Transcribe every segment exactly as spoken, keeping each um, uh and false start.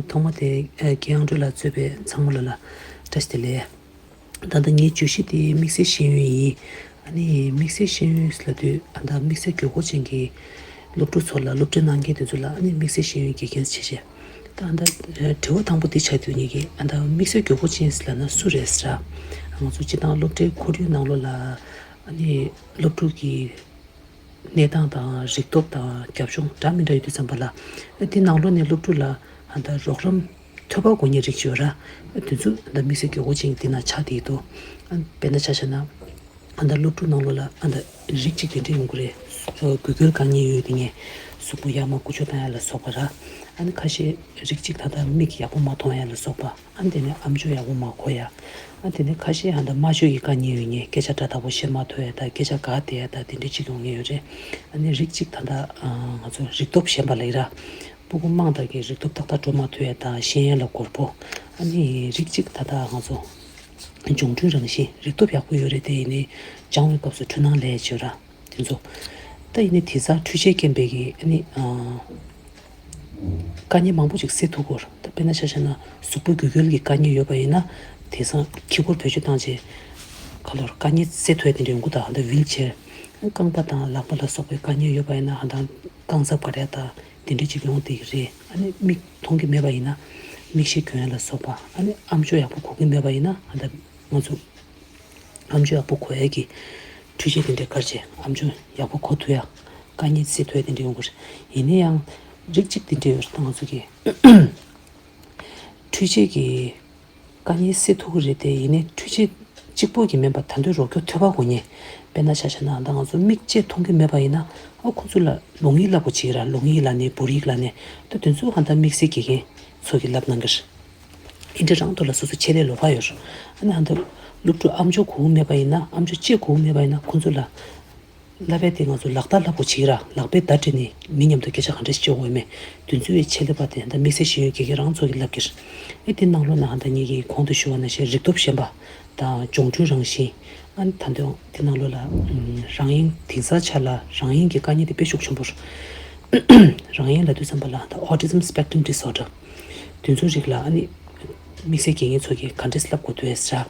ཐོག་མ་དེ་རྒན་དབང་སྒྲོན་ལགས་གཙོས་པའི་ཚང་མ་ལ་ལ་བཀྲ་ཤིས་བདེ་ལེགས། ད་ལྟ་ངའི་བརྗོད་གཞི་དེ་དམིགས་བསལ་ཤེས་ཡོན་ཡིན། ཨ་ནི་དམིགས་བསལ་ཤེས་ཡོན་ལབ་དུས་ཨ་ད་དམིགས་བསལ་དགོས་མཁོ་ཅན་གྱི་སློབ་ཕྲུག་ཚོ་ལ་སློབ་ཁྲིད་གནང་མཁན་དེ་ཚོ་ལ་ཨ་ནི་དམིགས་བསལ་ཤེས་ཡོན་དགེ་རྒན་བྱས་བྱས། ད་ཨ་ད་དྲི་བ་དང་པོ་དེ་ཆགས་དུས་ངེད་ཀྱིས་ཨ་ད་དམིགས་བསལ་དགོས་མཁོ་ཅན་ལབ་ན་སུ་རེད་ཟེར། ང་ཚོ་སྤྱི་བཏང་སློབ་གྲྭའི་ཁོར་ཡུག་ནང་ལོགས་ལ་ཨ་ནི་སློབ་ཕྲུག་གི་གནས་སྟངས་དང་རིག་སྟོབས་དང་རྒྱབ་ལྗོངས་འདྲ་མི་འདྲ་ཡོད་དུས་ཙམ་པ་ལ། དེ་ནང་ལོགས་ནས་སློབ་ཕྲུག་ལ་ཨ་ད་རོགས་རམ་ཐོབ་པ་དགོས་མཁན་རིགས་ཡོད་ར། དེ་ཚོ་ཨ་ད་དམིགས་བསལ་དགོས་མཁོ་ཅན་གྱི་དེ་ན་ཆགས་བསྡད་ཡོད་དོ། དཔེར་ན་ཆ་བཞག་ན་ཨ་ད་སློབ་ཕྲུག་ནང་ལོགས་ལ་ཨ་ད་རིགས་གཅིག་དེ་འདྲས་ཡོང་གི་རེད། གུས་གུལ་དཀའ་ངལ་ཡོད་དེ་ངས་གཟུགས་པོ་ཡར་མར་འགུལ་སྐྱོད་བཏང་ཡ་ལ་སོགས་པ་ར། ཨ་ནི་ཁ་ཤས་རིགས་གཅིག་ད་ལྟ་མིག་ཡག་པོ་མ་མཐོང་ཡ་ལ་སོགས་པ། ཨ་དེ་ནས་ཨམ་ཅོག་ཡག་པོ་མ་གོ་ཡ། ཨ་དེ་ནས་ཁ་ཤས་ཨ་ད་སྨྲ་བརྗོད་ཀྱི་དཀའ་ངལ་ཡོད་མཁན་སྐད་ཆ་སྒྲ་དག་པོ་བཤད་མ་ཐུབ་ཡ་དང་སྐད་ཆ་འགག་བསྡད་ཡ་དང་དེ་འདྲའི་ཅིག་ཡོང་མཁན་ཡོད་རེད། ཨ་ནི་རིགས་གཅིག་ད་ལྟ་ང་ཚོ་རིག་སྟོབས་ཞན་པ་ལབ་ཀྱི་ར། སྤུ་གུ་དམངས་དག་གི་རིག་སྟོབས་ཏག་ཏག་འགྲོ་མ་ཐུབ་ཡ་དང་ཤེས་ཡོན་ལ་འགོར་པོ། ཨ་ནི་རིགས་གཅིག་ད་ལྟ་ང་ཚོ་འབྱུང་འཕྲུལ་རང་བཞིན་རིག་སྟོབས་ཡག་པོ་ཡོད་རེད་དེ་ཡིན་ནའི་སྦྱང་བའི་སྐབས་སུ་འཁྲུལ་སྣང་ལས་བྱོས་ར། དེ་ཚོ། ད་ཡིན་ནའི་དེང་སང་འཕྲུལ་ཆས་རྐྱེན་པས་ཀྱི་ཨ་ནི་ཨ། དཀའ་ངལ་མང་པོ་ཅིག་སེལ་ཐུབ་ཀྱི་ཡོད་རེད། ད་དཔེར་ན་ཆ་བཞག་ན་གཟུགས་པོ་གུས་གུལ་གྱི་དཀའ་ངལ་ཡོད་པ་ཡིན་ན་དེང་སང་ཁྱི་གུར་བེད་སྤྱོད་བཏང་རྗེས་ཁ་ལོར་དཀའ་ངལ་སེལ་ཐུབ་ཡ་དེ་འདྲ་ཡོང་གི་འདུག་ད་ལྟ་ཝིལ་ཆེར། རྐང་པ་དང་ལག་པ་ལ་སོགས་པའི་དཀའ་ངལ་ཡོད་པ་ཡིན་ན་ད་ལྟ་རྐང་ཚབ་ག་རེ་དང་དེ་འདྲ་ཅིག་ཡོང་བསྡད་ཀྱི་རེད། ཨ་ནི་མིག་མཐོང་གི་མེད་པ་ཡིན་ན་མིག་ཤེལ་གྱོན་ཡ་ལ་སོགས་པ། ཨ་ནི་ཨམ་ཅོག་ཡག་པོ་གོ་གི་མེད་པ་ཡིན་ན་ད་ལྟ་ང་ཚོ་ཨམ་ཅོག་ཡག་པོ་གོ་ཡ་གི་འཕྲུལ་ཆས་དེ་འདྲའི་ག་རེ་བྱས་ཨམ་ཅོག་ཡག་པོ་གོ་ཐུབ་ཡ་དཀའ་ངལ་སེལ་ཐུབ་ཡ་དེ་འདྲ་ཡོང་གི་རེད། ཡིན་ན་ཡང་རིགས་གཅིག་དེ་འདྲ་ཡོད་རེད། ད་ང་ཚོ་གི་འཕྲུལ་ཆས་ཀྱི་དཀའ་ངལ་སེལ་ཐུབ་ཀྱི་རེད་དེ་ཡིན་ནའི་འཕྲུལ་ཆས་གཅིག་པོ་གི་མིན་པ་ད་དུང་རོགས་སྐྱོར་ཐོབ་པ་དགོས་ངེས། དཔེར་ན་ཆ་བཞག་ན་ད་ང་ཚོ་མིག་ཅེས་མཐོང་གི་མེད་པ་ཡིན་ན་ཨ་ཁོ་ཚོ་ལ་ལོང་ཡིག་བསླབ་དགོས་བྱེད་ཀྱི་ར། ལོང་ཡིག་ལབ་ནས་འབུར་ཡིག་ལབ་ནས་ད་དེ་ཚོ་ཧ་ད་དམིགས་བསལ་དགེ་རྒན་ཚོ་གིས་བསླབ་གནང་གི་རེད། འདི་འདྲ་རང་ཐོག་ལ་སོ་སོ་ཆེད་ལས་ལོགས་ཀ་ཡོད་རེད། ཨ་ནི་ཧ་ད་སློབ་ཕྲུག་ཨམ་ཅོག་གོ་གི་མེད་པ་ཡིན་ན་ཨམ་ཅོག་ཅེས་གོ་གི་མེད་པ་ཡིན་ན་ཁོ་ཚོ་ལ་བསླབ་པ་དེ་ང་ཚོ་ལག་བསྟར་བསླབ་དགོས་བྱེད་ཀྱི་ར། ལག་པས་བརྡ་སྤྲད་ནས་མི་མཉམ་དུ་སྐད་ཆ་ག་འདྲ་ཞིག་བརྗོད་དགོས་མེད་དེ་ཚོའི་ཆེད་ལས་པ་དེ་ད་དམིགས་བསལ་ཤེས་ཡོན་དགེ་རྒན་རང་ཚོ་གིས་བསླབ་ཀྱི་རེད། ཨེ་དེ་ནང་ལོགས་ན་ཧ་ད་ངེད་ཀྱིས་གོང་དུ་ཞུ་བ་ནང་བཞིན་རིག་སྟོབས་ཞན་པ་དང་འབྱུང་འཕྲོད་རང་བཞིན། ཨ་ནི་ད་དུང་དེ་ནང་ལོགས་ལ་རང་དབྱིངས་དེང་སང་ཆ་ལ་རང་དབྱིངས་ཀྱི་དཀའ་ངལ་དེ་དཔེ་ཤུགས་ཆེན་པོ་རེད། རང་དབྱིངས་ལབ་དུས་ཙམ་པ་ལ་ད་autism spectrum disorder དེ་ཚོའི་རིགས་ལ་ཨ་ནི་དམིགས་བསལ་དགེ་རྒན་ཚོ་གིས་ག་འདྲས་བསླབ་དགོས་འདུག་ཟེར།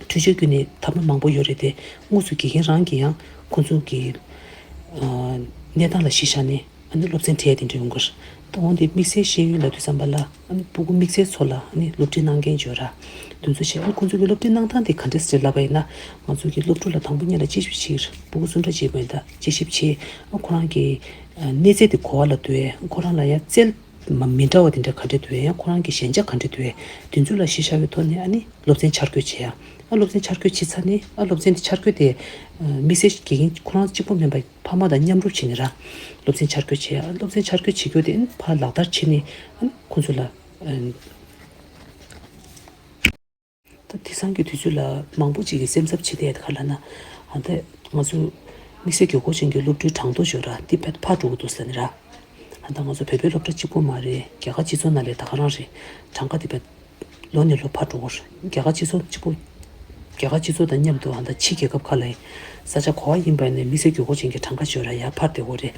འཕྲུལ་ཆས་བརྒྱུད་ནས་ཐབས་ལམ་མང་པོ་ཡོད་རེད་དེ་དངོས་སུ་དགེ་རྒན་རང་གིས་ཡང་ཁོང་ཚོ་གི་གནས་སྟངས་ལ་གཞི་བཞག་ནས་ཨ་ནི་སློབ་ཚན་སྤྲད་དེ་འདྲ་ཡོང་གི་རེད། ད་འོན་ཏེ་དམིགས་བསལ་ཤེས་ཡོན་ལབ་དུས་ཙམ་པ་ལ་ཨ་ནི་སྤུ་གུ་དམིགས་བསལ་ཚོ་ལ་ཨ་ནི་སློབ་ཁྲིད་གནང་མཁན་ཡོད་ར། དེ་ཚོ་བྱས་ཨ་ཁོང་ཚོ་གི་སློབ་ཁྲིད་གནང་སྟངས་དེ་ག་འདྲས་ཟེར་ལབ་པ་ཡིན་ན་ང་ཚོ་གི་སློབ་ཕྲུག་ལ་དང་པོ་ཉིད་ལ་དཔྱད་ཞིབ་བྱེད་ཀྱི་རེད། སྤུ་གུ་སུ་འདྲ་བྱེད་པ་ཡིན་ད་དཔྱད་ཞིབ་བྱེད། ཨ་ཁོ་རང་གི་གནས་ཚད་དེ་གོ་བ་ལ་ལྟོས། ཁོ་རང་ལ་ཡང་རྩལ་མ་མི་འདྲ་བ་དེ་འདྲ་ག་འདྲ་འདུག་ཡང་ཁོ་རང་གི་ཞན་ཆ་ག་འདྲ་འདུག་དེ་ཚོ་ལ་གཞི་བཞག་པའི་ཐོག་ནས་ཨ་ནི་སློབ་ཚན་འཆར་འགོད་བྱེད་ཡ། ཨ་སློབ་ཚན་འཆར་འགོད་བྱེད་ཚར་ནས་ཨ་སློབ་ཚན་དེ་འཆར་འགོད་དེ་དམིགས་བསལ་དགེ་རྒན་ཁོ་རང་གཅིག་པོ་མིན་པ་ཕ་མ་དང་མཉམ་རུབ་བྱས་ནས་ར་སློབ་ཚན་འཆར་འགོད་བྱེད་ཡ། ཨ་སློབ་ཚན་འཆར་འགོད་བྱེད་རྒྱུ་དེ་ཨ་ནི་ཕར་ལག་བསྟར་བྱས་ནས་ཨ་ནི་ཁོ་ཚོ་ལ་ཨ། ད་དེང་སང་གི་དུས་ཚོད་ལ་མང་པོ་ཅིག་གིས་སེམས་འཚབ་བྱེད་བསྡད་ཡ་དེ་ག་ལབ་ན། ཨ་ད་ང་ཚོ་དམིགས་བསལ་དགོས་མཁོ་ཅན་གྱི་སློབ་ཕྲུག་གྲངས་ཐོ་ཞོར་ར་འདི་ཕར་ཕར་འགྲོ་གི་འདུག་ཟེར་ནས་ར། ཨ་ད་ང་ཚོ་བོད་པའི་སློབ་གྲྭ་གཅིག་པོ་མ་རེད། རྒྱ་གར་སྤྱི་ཚོགས་ནང་ལ་ད་ག་རང་རེད། གྲངས་ཀ་འདི་ཕར་ལོ་ནས་ལོ་ཕར་འགྲོ་གི་རེད། རྒྱ་གར་སྤྱི་ཚོགས་གཅིག་པོ། རྒྱ་གར་སྤྱི་ཚོགས་དང་མཉམ་དུ་ཨ་ད་ཕྱི་རྒྱལ་ཁབ་ཁག་ལ་ས་ཆ་ག་པར་ཡིན་པ་ཡིན་ནའི་དམིགས་བསལ་དགོས་མཁོ་ཅན་གྱི་གྲངས་ཀ་ཞོར་ར་ཡར་ཕར་བསྡད་ཡོད་རེད།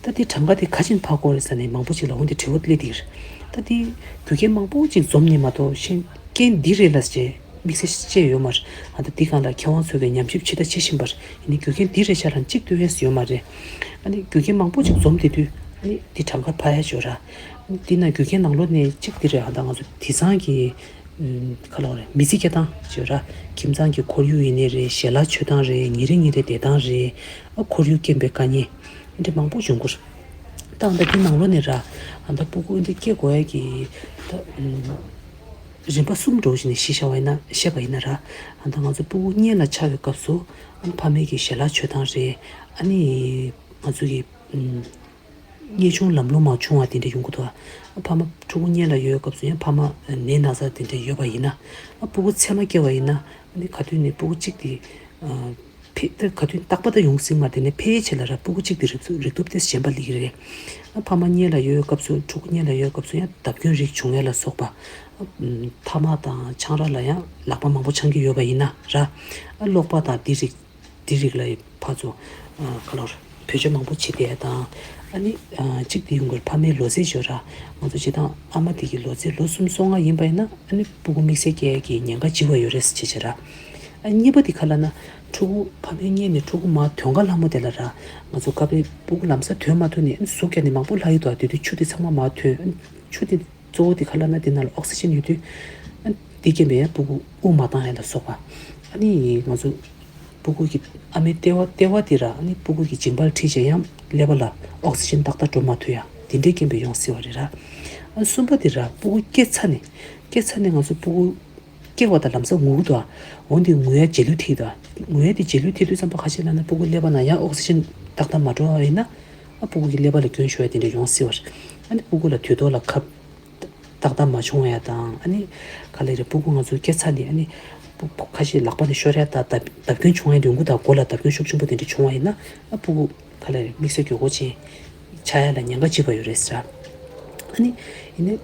ད་དེ་གྲངས་ཀ་དེ་ག་ཅིན་ཕར་བསྐོར་རེད་ཟེར་ནས་མང་པོ་ཅིག་ལ་འོན་ཏེ་དྲི་བ་སླེབས་བསྡད་ཀྱི་རེད། ད་དེ་རྒྱུ་རྐྱེན་མང་པོ་ཅིག་འཛོམས་ནས་མ་གཏོགས་ཤེས་རྐྱེན་འདི་རེད་ལབ་ཅེས་དམིགས་བསལ་བཤད་ཡོད་མ་རེད། ཨ་ད་འདི་སྒང་ལ་མཁས་དབང་ཚོ་གིས་ཉམས་ཞིབ་བྱེད་ད་བྱེད་བཞིན་པ་རེད། ཡིན་ནའི་རྒྱུ་རྐྱེན་འདི་རེད་ཤག་ལབ་གཅིག་སྟོན་ཡས་ཡོད་མ་རེད། ཨ་ནི་རྒྱུ་རྐྱེན་མང་པོ་ཅིག་འཛོམས་བསྡད་དུས་ཨ་ནི་འདི་གྲངས་ཀ་ཕར་ཡར་ཞོར་ར། འདི་ན་རྒྱུ་རྐྱེན་ནང་ལོགས་ནས་གཅིག་འདི་རེད། ཨ་ད་ང་ཚོ་དེང་སང་གི་ཨུམ་ག་ལབ་དགོས་རེད། མི་ཚེ་སྐྱེལ་སྟངས་ཅིག་ཡོད་ར། ཁྱིམ་ཚང་གི་ཁོར་ཡུག་ཡིན་ནའི་རེད། ཞལ་ལག་མཆོད་སྟངས་རེད། ཉིན་རེ་ཉིན་རེ་བསྡད་སྟངས་རེད། ཨ་ཁོར་ཡུག་རྐྱེན་པས་དཀའ་ངལ་འདི་མང་པོ་བྱུང་གི་རེད། ད་ཨ་ད་འདི་ནང་ལོགས་ནས་ར་ཨ་ད་སྤུ་གུ་འདི་སྐྱེ་དགོས་ཡ་གི་ད་ཨུམ་རིམ་པ་གསུམ་འདྲ་བོ་ཞིག་ནས་གཞི་བཞག་པ་ཡིན་ན་བཤད་པ་ཡིན་ན་ར། ཨ་ད་ང་ཚོ་སྤུ་གུ་གཉེན་ལ་ཆགས་པའི་སྐབས་སུ་ཨ་ཕ་མའི་གི་ཞལ་ལག་མཆོད་སྟངས་རེད། ཨ་ནི་ང་ཚོ་གི་ཨུམ། གཉེན་ཆུང་ལམ་ལྷོང་མ་བྱུང་བ་དེ་འདྲ་ཡོང་གི་འདུག་ཨ་ཕ་མ་ཕྲུ་གུ་གཉེན་ལ་ཡོད་སྐབས་སུ་ཡང་ཕ་མ་ནད་ན་ཚ་དེ་འདྲ་ཡོད་པ་ཡིན་ན། ཨ་སྤུ་གུ་མཚེ་མ་སྐྱེ་བ་ཡིན་ན་ཨ་ནི་ག་དུས་ནས་སྤུ་གུ་གཅིག་དེ་ཨ་ཕེ་ད་ག་དུས་རྟག་པ་ད་ཡོང་སྲིད་མ་རེད། དེ་ནས་ཕལ་ཆེར་ལ་ར་སྤུ་གུ་གཅིག་དེ་རིག་རིག་སྟོབས་དེ་ཞན་པ་སླེབས་ཀྱི་རེད། ཨ་ཕ་མ་གཉེན་ལ་ཡོད་སྐབས་སུ་ཕྲུ་གུ་གཉེན་ལ་ཡོད་སྐབས་སུ་ཡང་བརྡབ་སྐྱོན་རིགས་བྱུང་ཡས་ལ་སོགས་པ། ཨ་ཐ་མག་དང་ཆང་རག་ལ་ཡང་ལག་པ་མང་པོ་འཆང་གི་ཡོད་པ་ཡིན་ན་ར། ཨ་གློག་པ་དང་དེ་རིགས། དེ་རིགས་ལ་ཕར་ཚུར་ཨ་ག་ལབ་དགོས་རེད། བེད་སྤྱོད་མང་པོ་བྱེད་བསྡད་ཡ་དང་། ཨ་ནི་ཨ་གཅིག་དེ་ཡོང་གི་རེད། ཕ་མའི་ལོ་ཚད་ཡོད་ར། ང་ཚོ་སྤྱིར་བཏང་ཨ་མ་དེ་གི་ལོ་ཚད་ལོ་གསུམ་སོ་ལྔ་ཡིན་པ་ཡིན་ན་ཨ་ནི་སྤུ་གུ་དམིགས་བསལ་སྐྱེ་ཡ་གི་ཉེན་ཁ་ལྗི་བ་ཡོད་རེད་ཟེར་བྱས་བྱས་ར། ཨ་གཉིས་པ་དེ་ག་ལབ་ན། ཕྲུ་གུ་ཕ་མའི་མངལ་ནས་ཕྲུ་གུ་མར་ཐོན་ག་ལྷ་མོ་དེ་ལ་ར། ང་ཚོ་སྐབས་རེ་སྤུ་གུ་ལམ་སང་ཐོན་མ་ཐུབ་ནས་ཨ་ནི་ཟུག་རྒྱག་ནས་མང་པོ་ལྷག་ཡོད་དོ། དེ་དུས་ཆུ་དེ་ཚང་མ་མར་ཐོན། ཨ་ནི་ཆུ་དེ་གཙོ་བོ་དེ་ག་ལབ་ན་དེ་ནང་ལ་ཨོག་སི་ཇན་ཡོད་དུས། ཨ་ནི་དེ་རྐྱེན་པས་ཡང་སྤུ་གུ་དབུགས་མ་བཏང་ཡ་ལ་སོགས་པ། ཨ་ནི་ང་ཚོ་སྤུ་གུ་གི་ཨ་མའི་ལྟེ་བ་ལྟེ་བ་དེ་ར། ཨ་ནི་སྤུ་གུ་གི་མཇིང་པ་ལ་འཁྲིད་བྱས་ཡང་ཀླད་པ་ལ་ཨོག་སི་ཇན་ཏག་ཏག་འགྲོ་མ་ཐུབ་ཡ་དེ་འདྲའི་རྐྱེན་པས་ཡོང་སྲིད་པ་རེད་ར། ཨ་གསུམ་པ་དེ་ར། སྤུ་གུ་སྐྱེ་ཚར་ནས་སྐྱེ་ཚར་ནས་ང་ཚོ་སྤུ་གུ་སྐྱེ་བ་དང་ལམ་སང་ངུ་གི་འདུག་ཨ། འོ་འདི་ངུ་ཡ་རྗེས་ལུས་ཐེབས་འདུག་ཨ། ངུ་ཡ་དེ་རྗེས་ལུས་ཐེབས་དུས་ཙམ་པ་ཁ་ཤས་ལབ་ན་སྤུ་གུ་ཀླད་པ་ནང་ཡང་ཨོག་སི་ཇན་ཏག་ཏག་མ་འགྲོ་བ་ཡིན་ན། ཨ་སྤུ་གུ་གི་ཀླད་པ་ལ་སྐྱོན་ཤོར་ཡ་དེ་འདྲ་ཡོང་སྲིད་པ་རེད། ཨ་ནི་སྤུ་གུ་ལ་དུས་ཐོག་ལ་ཁབ་ཏག་ཏག་མ་བྱུང་ཡ་དང་། ཨ་ནི་ག་ལེ་རེད། སྤུ་གུ་ང་ཚོ་སྐྱེ་ཚར་ནས་ཨ་ནི་སྤུ་སྤུ་ཁ་ཤས་ལག་པ་ནས་ཤོར་ཡ་དང་བརྡབ་བརྡབ་སྐྱོན་བྱུང་ཡ་རེད། མགོ་དང་མགོ་ལ་བརྡབ་སྐྱོན་ཤུགས་ཆེན་པོ་དེ་འདྲ་བྱུང་བ་ཡིན་ན། ཨ་སྤུ་གུ་ག་ལེ་རེད། དམིགས་བསལ་དགོས་མཁོ་ཅན་ཆགས་ཡ་ལ་ཉེན་ཁ་ལྗི་བ་ཡོད་རེད་ཟེར། ཨ་ནི་ཡིན་ནའི་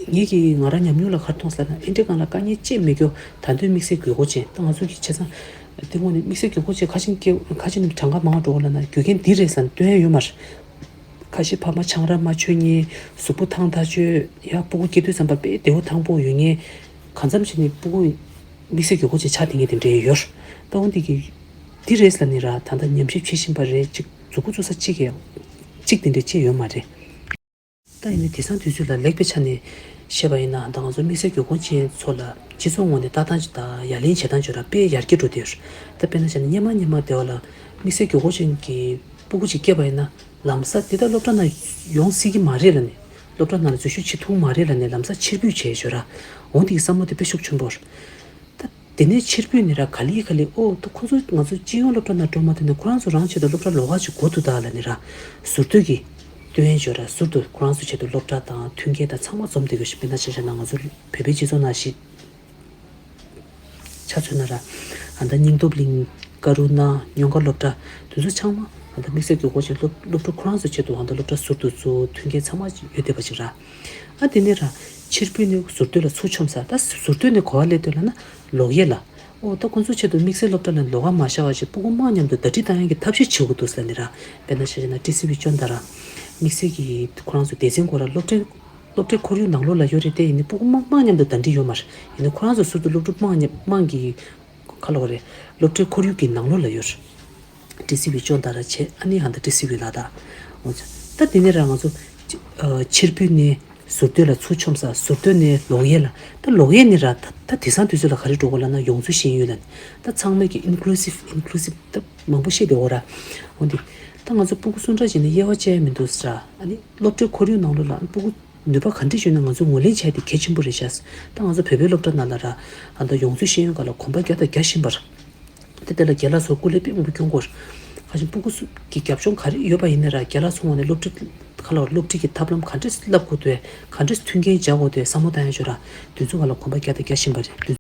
ངེད་ཀྱིས་ང་རང་ཉམས་མྱོང་ལ་ག་རེ་མཐོང་ཟེར་ན། ཨེ་འདྲའི་སྒང་ལ་དཀའ་ངལ་ཅི་མེད་རྒྱུ། ད་དུང་དམིགས་བསལ་དགོས་མཁོ་ཅན། ད་ང་ཚོ་གི་བྱས་ཙང་དེ་སྔོན་ནས་དམིགས་བསལ་དགོས་མཁོ་ཅན་ཁ་ཤས་ཀྱི་ཁ་ཤས་ནི་གྲངས་ཀ་མང་འགྲོ་གི་ལབ་ན་རྒྱུ་རྐྱེན་འདི་རེད་ཟེར་ནས་སྟོན་ཡ་ཡོད་མ་རེད། ཁ་ཤས་ཕ་མ་ཆང་རག་མ་མཆོད་མཁན། གཟུགས་པོ་ཐང་ཐག་ཆོད་ཡ། སྤུ་གུ་སྐྱེ་དུས་ཙམ་པ་དཔེ་བདེ་པོ་ཐང་པོ་ཡོད་མཁན། གང་འཚམ་ཞིག་ནི་སྤུ་གུ་དམིགས་བསལ་དགོས་མཁོ་ཅན་ཆགས་བསྡད་མཁན་དེ་འདྲ་ཡོད། ད་འོ་འདི་གི་འདི་རེད་ཟེར་ནི་ར། ད་ལྟ་ཉམས་ཞིབ་བྱེད་བཞིན་པ་རེད། ཅིག་མཛུབ་གུ་བཙུགས་ས་གཅིག་གི་གཅིག་དེ་འདྲ་ཅིག་ཡོད་མ་རེད། ད་ཡིན་ནའི་དེང་སང་དུས་ཚོད་ལ་ལེགས་པའི་ཆ་ནས་བཤད་པ་ཡིན་ན། ད་ང་ཚོ་དམིགས་བསལ་དགོས་མཁོ་ཅན་ཚོ་ལ་སྤྱི་ཚོགས་ངོས་ནས་ལྟ་སྟངས་ཅིག་དང་ཡ་ལན་བྱེད་སྟངས་ཅིག་ར་དཔེ་ཡར་རྒྱས་འགྲོ་བསྡད་ཡོད། ད་དཔེར་ན་བྱས་ན་སྔོན་མ་སྔོན་མ་དེ་བ་ལ་དམིགས་བསལ་དགོས་མཁོ་ཅན་གྱི་སྤུ་གུ་ཅིག་སྐྱེས་པ་ཡིན་ན། ལམ་སང་དེ་ད་སློབ་གྲྭ་ནང་ཡོང་སྲིད་ཀྱི་མ་རེད་ལབ་ནས། སློབ་གྲྭ་ནང་ལ་འཛུལ་ཞུགས་བྱེད་ཐུབ་མ་རེད་ལབ་ནས་ལམ་སང་ཕྱིར་འབུད་བྱས་ཡོད་ར། འོ་འདི་གི་བསམ་བློ་དེ་དཔེ་ཤུགས་ཆེན་པོ་རེད། ད་དེ་ནས་ཕྱིར་འབུད་ནས་ར་ག་ལེ་ག་ལེ། ཨོ་ད་ཁོ་ཚོ་ང་ཚོ་སྤྱི་ཡོངས་སློབ་གྲྭ་ནང་འགྲོ་མ་ཐུབ་ནས་ཁོ་རང་ཚོ་རང་ཆེད་དུ་སློབ་གྲྭ་ལོགས་ཀ་ཅིག་དགོས་འདུག་ད་ལབ་ནས་ར། ཟུར་གཏོད་ཀྱི་སྟོན་ཡས་ཡོད་ར། ཟུར་དུ་ཁོ་རང་ཚོ་ཆེད་དུ་སློབ་གྲྭ་དང་མཐུན་རྐྱེན་དང་ཚང་མ་འཛོམས་བསྡད་དགོས་ཤིག་དཔེར་ན་ཆ་བཞག་ན་ང་ཚོ་བོད་པའི་སྤྱི་ཚོགས་ནང་ཞིག་ཆ་མཚོན་ན་ར། ཨ་ད་སྙིང་སྟོབས་གླིང་། ཀ་རུ་ན། སྨྱོན་དགའ་སློབ་གྲྭ། དེ་ཚོ་ཚང་མ་ཨ་ད་དམིགས་བསལ་དགོས་མཁོ་ཅན་སློབ་སློབ་ཕྲུག་ཁོ་རང་ཚོ་ཆེད་དུ་ཨ་ད་སློབ་གྲྭ་ཟུར་དུ་བཙུགས། མཐུན་རྐྱེན་ཚང་མ་ཡོད་བསྡད་པ་ཅིག་ར། ཨ་དེ་ནས་ར་ཕྱིར་འབུད་ནས་ཟུར་གཏོད་ལ་ཚུར་མཆོངས་ས། ད་ཟུར་གཏོད་ནས་ག་པར་སླེབས་འདུག་ལབ་ན་ལོགས་དབྱེ་ལ། ཨོ་ད་ཁོང་ཚོ་ཆེད་དུ་དམིགས་བསལ་སློབ་གྲྭ་ལ་ལོགས་ཀ་མ་བཞག་པ་བྱས་སྤུ་གུ་མང་མཉམ་དུ་ཟླ་སྒྲིལ་བཏང་ཡག་གི་ཐབས་ཤེས་བྱེད་དགོས་འདུག་ཟེར་ནས་ར། དཔེར་ན་ཆ་བཞག་ན་ཊི་སི་ཝི་ཅོན་ཏ་ར། དམིགས་བསལ་གྱི་ཁོ་རང་ཚོ་སྡེ་ཚན་ཁོ་ར་སློབ་གྲྭའི་སློབ་གྲྭའི་ཁོར་ཡུག་ནང་ལོགས་ལ་ཡོད་རེད་དེ། ཡིན་ནའི་སྤུ་གུ་མང་མང་མཉམ་དུ་ཟླ་སྒྲིལ་ཡོད་མ་རེད། ཡིན་ནའི་ཁོ་རང་ཚོ་ཟུར་དུ་སློབ་ཕྲུག་མང་མཉམ་མང་གི་ག་ལབ་དགོས་རེད། སློབ་གྲྭའི་ཁོར་ཡུག་གི་ནང་ལོགས་ལ་ཡོད་རེད། ཊི་སི་ཝི་ཅོན་ཏ་ར་བྱས། ཨ་ནི་ཧ་ད་ཊི་སི་ཝི་ལ་དྭགས། འོ་ཙི། ད་དེ་ནས་ར་ང་ཚོ་ཨ་ཕྱིར་འབུད་ནས་ཟུར་གཏོད་ལ་ཚུར་མཆོངས་ས། ཟུར་གཏོད་ནས་ལོགས་དབྱེ་ལ། ད་ལོགས་དབྱེ་ནས་ར་ད་ད་དེང་སང་དུས་ཚོད་ལ་ག་རེ་འགྲོ་གི་ལབ་ན་ཡོངས་འཛུགས་ཤེས་ཡོན་ལབ་ནས། ད་ཚང་མས་ཀྱི་ཨིན་ཀུ་ལུ་སིབ་ཨིན་ཀུ་ལུ་སིབ་ད་མང་པོ་བཤད་བསྡད་ཡོད་ར། འོ་འདི། ད་ང་ཚོ་སྤུ་གུ་སུ་འདྲ་ཞིག་ནས་དབྱེ་བ་བཅད་ཡ་མི་འདུག་ཟེར་ར། ཨ་ནི་སློབ་གྲྭའི་ཁོར་ཡུག་ནང་ལོགས་ལ་སྤུ་གུ་ནུས་པ་ག་འདྲ་ཞིག་ཡོད་ན་ང་ཚོས་ངོས་ལེན་བྱས་ཏེ་གལ་ཆེན་པོ་རེད་ཤག་ད་ང་ཚོ་བོད་པའི་སློབ་གྲྭ་ནང་ལ་ར། ཨ་ད་ཡོངས་འཛུགས་ཤེས་ཡོན་སྒང་ལ་གོམ་པ་རྒྱག་དང་རྒྱག་བཞིན་པ་རེད། དེ་དེ་ལ་རྒན་ལགས་ཚོ་སྐུ་ལས་དཔེ་མང་པོ་སྐྱོན་གྱི་ཡོད་རེད། ཁ་ཤས་སྤུ་གུ་སུ་གི་རྒྱབ་ལྗོངས་ག་རེ་ཡོད་པ་ཡིན་ན་ར། རྒན་ལགས་ཚོ་ངོས་ནས་སློབ་ཁྲིད་ག་ལ་བར་སློབ་ཁྲིད་ཀྱི་ཐབས་ལམ་ག་འདྲས་བསླབ་དགོས་འདུག་ག་འདྲས་མཐུན་རྐྱེན་སྦྱར་དགོས་འདུག་བསམ་བློ་བཏང་ཡ་ཅིག་ཡོད་ར། དེ་ཚོ་སྒང་ལ་གོམ་པ་རྒྱག་དང་རྒྱག་བཞིན་པ་རེད།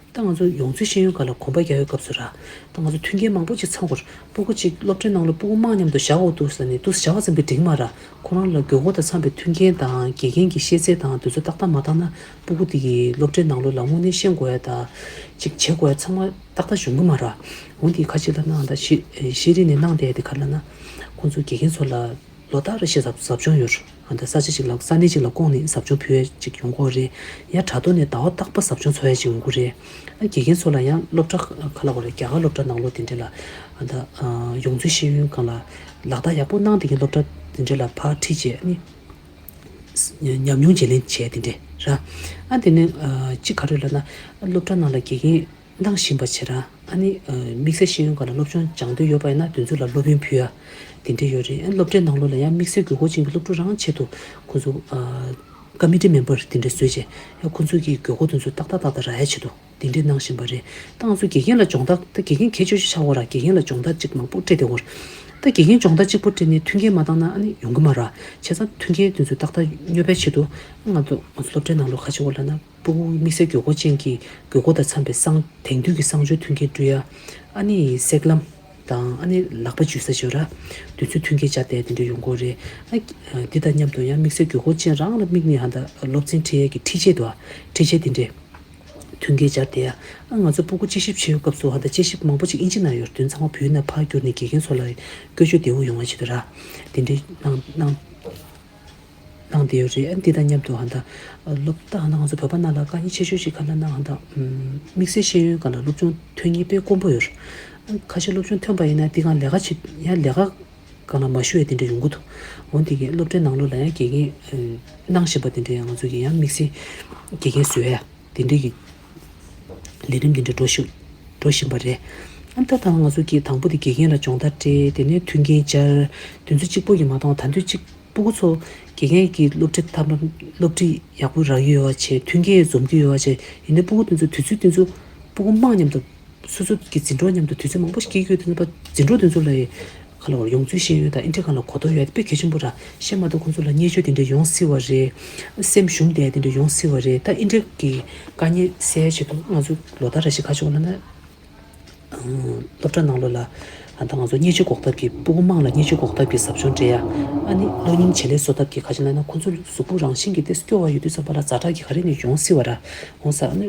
ད་ང་ཚོ་ཡོངས་འཛིན་ཤེས་ཡོན་སྒང་ལ་གོམ་པ་རྒྱག་ཡའི་སྐབས་སུ་ར། ད་ང་ཚོ་མཐུན་རྐྱེན་མང་པོ་ཅིག་ཚང་དགོས་རེད། སྤུ་གུ་གཅིག་སློབ་གྲྭའི་ནང་ལ་སྤུ་གུ་མང་མཉམ་དུ་བཞག་དགོས་འདུག་ཟེར་ནས་འདུག་སེ་བཞག་པ་ཙམ་གྱིས་འགྲིག་མ་རེད། ཁོ་རང་ལ་དགོས་མཁོ་དང་འཚམས་པའི་མཐུན་རྐྱེན་དང་དགེ་རྒན་གྱི་ཤེས་ཚད་དང་དེ་ཚོ་ཏག་ཏག་མ་བཏང་ན། སྤུ་གུ་དེ་གི་སློབ་གྲྭའི་ནང་ལོགས་ལ་དངོས་གནས་ཤེས་དགོས་ཡ་དང་། ཅིག་བྱེད་དགོས་ཡ་ཚང་མ་ཏག་ཏག་ཡོང་གི་མ་རེད། འོ་དེ་ཁ་ཅིག་ལབ་ན་ད་ཤེས་ཤེས་རིག་ནས་གནང་བསྡད་དེ་ག་རེ་ལབ་ན། ཁོང་ཚོ་དགེ་རྒན་ཚོ་ལ་ལོ་ལྟར་རེ་བཞིན་ཟབ་ཟབ་སྦྱོང་ཡོད་རེད། ཨ་ད་ས་ཆ་ཅིག་ལ་ས་གནས་ཅིག་ལ་བསྐོངས་ནས་ཟབ་སྦྱོང་ཕུལ་ཡ་ཅིག་ཡོང་གི་ཡོད་རེད། ཡང་དྲ་ཐོག་ནས་ཟླ་བ་རྟག་པར་ཟབ་སྦྱོང་འཚོགས་ཡ་ཅིག་ཡོང་གི་རེད། ཨ་དགེ་རྒན་ཚོ་ལ་ཡང་སློབ་གྲྭ་ག་ལབ་དགོས་རེད། རྒྱ་གར་སློབ་གྲྭ་ནང་ལོགས་དེ་འདྲ་ལ་ཨ་ད་ཨ་ཡོངས་འཛིན་ཤེས་ཡོན་སྒང་ལ་ལག་བསྟར་ཡག་པོ་གནང་བསྡད་མཁན་སློབ་གྲྭ་དེ་འདྲ་ལ་ཕར་ཁྲིད་བྱས་ཨ་ནི། ཉམས་མྱོང་བརྗེ་ལེན་བྱས་དེ་འདྲས་ར། ཨ་དེ་ནས་ཨ་གཅིག་ག་རེ་ལབ་ན། སློབ་གྲྭ་ནང་ལ་དགེ་རྒན་གནང་བཞིན་པ་བྱས་ར། ཨ་ནི་ཨ་དམིགས་བསལ་ཤེས་ཡོན་སྒང་ལ་སློབ་སྦྱོང་སྦྱང་འདོད་ཡོད་པ་ཡིན་ན་དེ་ཚོ་ལ་སློབ་ཡོན་ཕུལ་ཡ་དེ་འདྲས་ཡོད་རེད། ཨ་སློབ་གྲྭའི་ནང་ལོགས་ལ་ཡང་དམིགས་བསལ་དགོས་མཁོ་ཅན་གྱི་སློབ་ཕྲུག་རང་ཆེད་དུ་ཁོ་ཚོ་ཨ་ཀ་མི་ཊི་མེམ་བར་དེ་འདྲས་བཟོས་བྱས། ཡང་ཁོ་ཚོ་གི་དགོས་མཁོ་དེ་ཚོ་ཏག་ཏག་ཏག་ཏག་རག་ཡ་ཆེད་དུ། དེ་འདྲས་གནང་བཞིན་པ་རེད། ད་ང་ཚོ་དགེ་རྒན་ལ་སྦྱོང་བརྡར། ད་དགེ་རྒན་གལ་ཆེ་ཤོས་ཆགས་ཡོད་ར། དགེ་རྒན་ལ་སྦྱོང་བརྡར་ཅིག་མང་པོ་སྤྲད་བསྡད་ཡོད་རེད། ད་དགེ་རྒན་སྦྱོང་བརྡར་གཅིག་པོ་སྤྲད་ནས་མཐུན་རྐྱེན་མ་བཏང་ན་ཨ་ནི་ཡོང་གི་མ་རེད། བྱས་ཙང་མཐུན་རྐྱེན་དེ་ཚོ་ཏག་ཏག་སྙོབ་པའི་ཆེད་དུ་ང་ཚོ་སློབ་གྲྭའི་ནང་ལོགས་ག་རེ་བྱེད་དགོས་ལབ་ན། སྤུ་གུ་དམིགས་བསལ་དགོས་མཁོ་ཅན་གྱི་དགོས་མཁོ་དང་འཚམས་པའི་གསང་དེང་དུས་ཀྱི་གསང་སྤྱོད་མཐུན་རྐྱེན་སྤྲོད་ཡ། ཨ་ནི་སེག་ལམ་དང་ཨ་ནི་ལག་པ་འཇུ་ས་ཅིག་ཡོད་ར། དེ་ཚོ་མཐུན་རྐྱེན་སྦྱར་ཏེ་དེ་འདྲ་ཡོང་གི་ཡོད་རེད། ཨ་འདི་དང་མཉམ་དུ་ཡང་དམིགས་བསལ་དགོས་མཁོ་ཅན་རང་ལ་དམིགས་ནས་ཧ་ད་སློབ་ཚན་ཁྲིད་ཡས་ཀྱི་ཁྲིད་ཆས་དང་ཁྲིད་ཆས་དེ་འདྲས། མཐུན་རྐྱེན་སྦྱར་ཏེ་ཡ། ཨ་ང་ཚོ་སྤུ་གུ་དཔྱད་ཞིབ་བྱེད་ཡོད་སྐབས་སུ་ཧ་ད་དཔྱད་ཞིབ་མང་པོ་ཅིག་ཨིན་ཇི་ནང་ཡོད་དོན་ཚང་མ་བོད་ཡིག་ནང་ཕར་བསྒྱུར་ནས་དགེ་རྒན་ཚོ་ལ་བཀོལ་སྤྱོད་བདེ་བོ་ཡོང་བ་ཆེད་དུ་ར། དེ་འདྲའི་གནང་གནང་གནང་བསྡད་ཡོད་རེད། ཨ་འདི་དང་མཉམ་དུ་ཧ་ད་སློབ་ད་ཧ་ད་ང་ཚོ་བོད་པ་ནང་ལ་དཀའ་ངལ་ཆེ་ཤོས་ཤིག་ག་ལ་ན་ཧ་ད་དམིགས་བསལ་ཤེས་ཡོན་སྒང་ལ་སློབ་སྦྱོང་ཐོན་མཁན་དཔེ་དཀོན་པོ་ཡོད་རེད། ཁ་ཤས་སློབ་སྦྱོང་ཐོན་པ་ཡིན་ན་འདི་གང་ལས་ཀ་བྱེད་ཡང་ལས་ཀ་གང་ལ་མ་ཞུགས་ཡ་དེ་འདྲ་ཡོང་གི་འདུག་འོན་ཏེ་གི་སློབ་གྲྭའི་ནང་ལོགས་ལ་ཡང་དགེ་རྒན་ཨ་གནང་བཞིན་པ་དེ་འདྲ་ཡང་ང་ཚོ་གི་ཡང་དམིགས་བསལ་དགེ་རྒན་བཟོ་ཡ་དེ་འདྲ་གི་ལས་རིམ་དེ་འདྲ་འགྲོ་བཞིན་འགྲོ་བཞིན་པ་རེད། ཨ་ད་ད་ང་ཚོ་གི་དང་པོ་དེ་དགེ་རྒན་ལ་སྦྱོང་བརྡར་སྤྲད། དེ་ནས་མཐུན་རྐྱེན་སྦྱར། དེ་ཚོ་གཅིག་པོ་གི་མ་གཏོགས་ད་དུང་གཅིག་སྤུ་གུ་ཚོ་དགེ་རྒན་གྱི་སློབ་ཁྲིད་ཐབས་ལམ་སློབ་ཁྲིད་ཡག་པོ་རག་གི་ཡོད་པ་བྱས། མཐུན་རྐྱེན་འཛོམས་ཀྱི་ཡོད་པ་བྱས། ཡིན་ནའི་སྤུ་གུ་དེ་ཚོ་དུས་ཚོད་དེ་ཚོ་སྤུ་གུ་དམངས་མཉམ་དུ་སོ་སོ་གི་འཛིན་གྲོགས་མཉམ་དུ་དུས་ཚོད་མང་པོ་ཞིག་སྐྱེལ་གྱི་ཡོད་དུས་ཙམ་པ་འཛིན་གྲོགས་དེ་ཚོ་ལ་ཡི་ག་ལ་བར་ཡོངས་འཛིན་ཤེས་ཡོན་དང་ཨིན་ཏྲེ་གང་ལ་གོ་རྟོགས་ཡོད་དཔེ་གལ་ཆེན་པོ་ར། ཤེས་མ་ཐུབ་ཁོང་ཚོ་ལ་བརྙས་བཅོས་དེ་འདྲ་ཡོང་སྲིད་པ་རེད། སེམས་ཞུམ་བསྡད་དེ་འདྲ་ཡོང་སྲིད་པ་རེད། ད་ཨིན་ཏྲེ་གི་དཀའ་ངལ་སེལ་ཆེད་དུ་ང་ཚོ་ལོ་ལྟར་རེ་བཞིན་ཁ་ཕྱོགས་ལ་ན་སློབ་གྲྭ་ནང་ལོགས་ལ་ཨ་ད་ང་ཚོ་བརྙས་བཅོས་འགོག་ཐབས་ཀྱི་སྤུ་གུ་དམངས་ལ་བརྙས་བཅོས་འགོག་ཐབས་ཀྱི་ཟབ་སྦྱོང་སྤྲད་ཡ། ཨ་ནི་གློ་སྙིང་བྱེད་ལས་གསོ་ཐབས་ཀྱི་ཁ་ཕྱོགས་ལ་ན་ཁོང་ཚོ་གཟུགས་པོ་རང་བཞིན་གྱིས་ཏེ་སྐྱོ་བ་ཡོད་དུས་ཙམ་པ་ལ་ཛ་དྲག་གི་ག་རེ་ནས་ཡོང་སྲིད་པ་ར། འོང་ས་ཨ་ནི།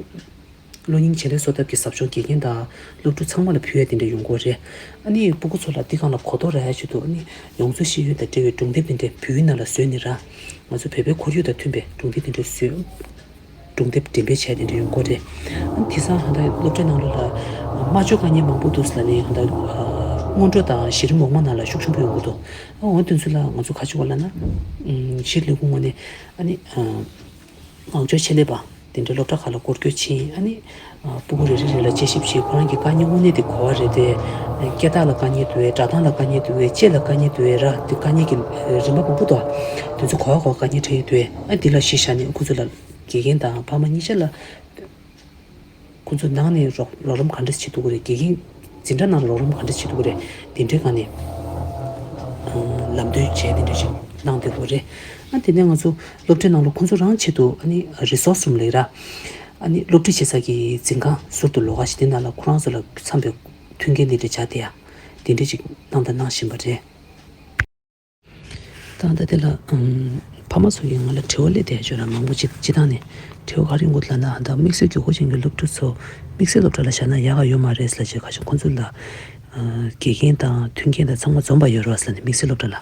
གློ་སྙིང་བྱེད་ལས་གསོ་ཐབས་ཀྱི་ཟབ་སྦྱོང་དགེ་རྒན་དང་སློབ་ཕྲུག་ཚང་མ་ལ་ཕུལ་ཡ་དེ་འདྲ་ཡོང་གི་ཡོད་རེད། ཨ་ནི་སྤུ་གུ་ཚོ་ལ་འདི་སྒང་ལ་གོ་རྟོགས་རག་ཡ་ཆེད་དུ་ཨ་ནི་ཡོངས་འཛིན་ཤེས་ཡོན་དང་འབྲེལ་བའི་སྒྲུང་དེབ་དེ་འདྲ་བོད་ཡིག་ནང་ལ་བཟོས་ནས་ར། ང་ཚོ་བོད་པའི་ཁོར་ཡུག་དང་མཐུན་པའི་སྒྲུང་དེབ་དེ་འདྲ་བཟོས། སྒྲུང་དེབ་འགྲེམས་སྤེལ་བྱས་དེ་འདྲ་ཡོང་གི་རེད། ཨ་ནི་དེང་སང་ཧ་ད་སློབ་གྲྭའི་ནང་ལོགས་ལ་སྨྲ་བརྗོད་དཀའ་ངལ་མང་པོ་འདུག་ཟེར་ལབ་ནས་ཧ་ད་སྔོན་འགྲོ་དང་གཞི་རིམ་འོག་མ་ནང་ལ་ཤུགས་ཆེན་པོ་ཡོང་གི་འདུག་ཨ་འོ་དེ་ཚོ་ལ་ང་ཚོ་ག་ཅིག་བ་ལབ་ན། གཞིས་ལས་ཁུངས་ངོས་ནས་ཨ་ནི། ངག་སྦྱོར་ཆེད་ལས་པ་དེ་འདྲ་སློབ་གྲྭ་ཁག་ལ་སྐོར་སྐྱོད་ཕྱིན། ཨ་ནི་ཨ་སྤུ་གུ་རེ་རེ་རེ་ལ་དཔྱད་ཞིབ་བྱས། ཁོ་རང་གི་དཀའ་ངལ་དངོས་གནས་དེ་གོ་བ་རེད་དེ། སྐད་གྲགས་ལ་དཀའ་ངལ་འདུག་གས། སྒྲ་གདངས་ལ་དཀའ་ངལ་འདུག་གས། ལྕེ་ལ་དཀའ་ངལ་འདུག་གས་ར། དེ་དཀའ་ངལ་གྱི་རིམ་པ་མང་པོ་འདུག་དེ་ཚོ་གོ་བ་གོ་བ་དཀའ་ངལ་འཕྲད་ཡོད་འདུག་གས། ཨ་འདི་ལ་གཞི་བཞག་ནས་ཁོ་ཚོ་ལ་དགེ་རྒན་དང་ཕ་མ་གཉིས་ཆ་ལ་ཁོ་ཚོ་ནང་ནས་རོགས་རོགས་རམ་ག་འདྲ་བྱེད་ཐུབ་ཀྱི་རེད། དགེ་རྒན་འཛིན་གྲྭ་ནང་ལ་རོགས་རམ་ག་འདྲ་བྱེད་ཐུབ་ཀྱི་རེད། དེ་འདྲའི་སྒང་ནས་ཨ་ལམ་སྟོན་བྱས་དེ་འདྲ་ཞིག་གནང་བསྡད་ཀྱི་རེད། ཨ་དེ་ནས་ང་ཚོ་སློབ་གྲྭའི་ནང་ལ་ཁོང་ཚོ་རང་ཆེད་དུ་ཨ་ནི་རི་སོར་སི་རུམ་ལབ་ཀྱི་ར། ཨ་ནི་སློབ་ཁྲིད་བྱེད་ས་གི་འཛིན་ཁང་ཟུར་དུ་ལོགས་ཀ་ཞིག་དེ་ནང་ལ་ཁོ་རང་ཚོ་ལ་འཚམ་པའི་མཐུན་རྐྱེན་དེ་འདྲ་སྦྱར་ཏེ་ཡ། དེ་འདྲ་ཞིག་གནང་དང་གནང་བཞིན་པ་རེད། ད་ལྟ་དེ་ལ་ཨམ་ཕ་མ་ཚོ་གིས་ང་ལ་དྲི་བ་སླེབས་བསྡད་ཡོད་ར། མང་པོ་ཅིག་སྤྱིར་བཏང་ནས་དྲི་བ་ག་རེ་ཡོང་གི་འདུག་ལབ་ན། ད་དམིགས་བསལ་དགོས་མཁོ་ཅན་གྱི་སློབ་ཕྲུག་ཚོ་དམིགས་བསལ་སློབ་གྲྭ་ལ་བཞག་ན་ཡག་ག་ཡོད་མ་རེད་ཟེར་ལབ་བྱས། ཁ་ཤས་ཁོང་ཚོ་ལ་ཨ་དགེ་རྒན་དང་མཐུན་རྐྱེན་དང་ཚང་མ་འཛོམས་པ་ཡོད་རེད་ཟེར་ནས། དམིགས་བསལ་སློབ་གྲྭ་ལ་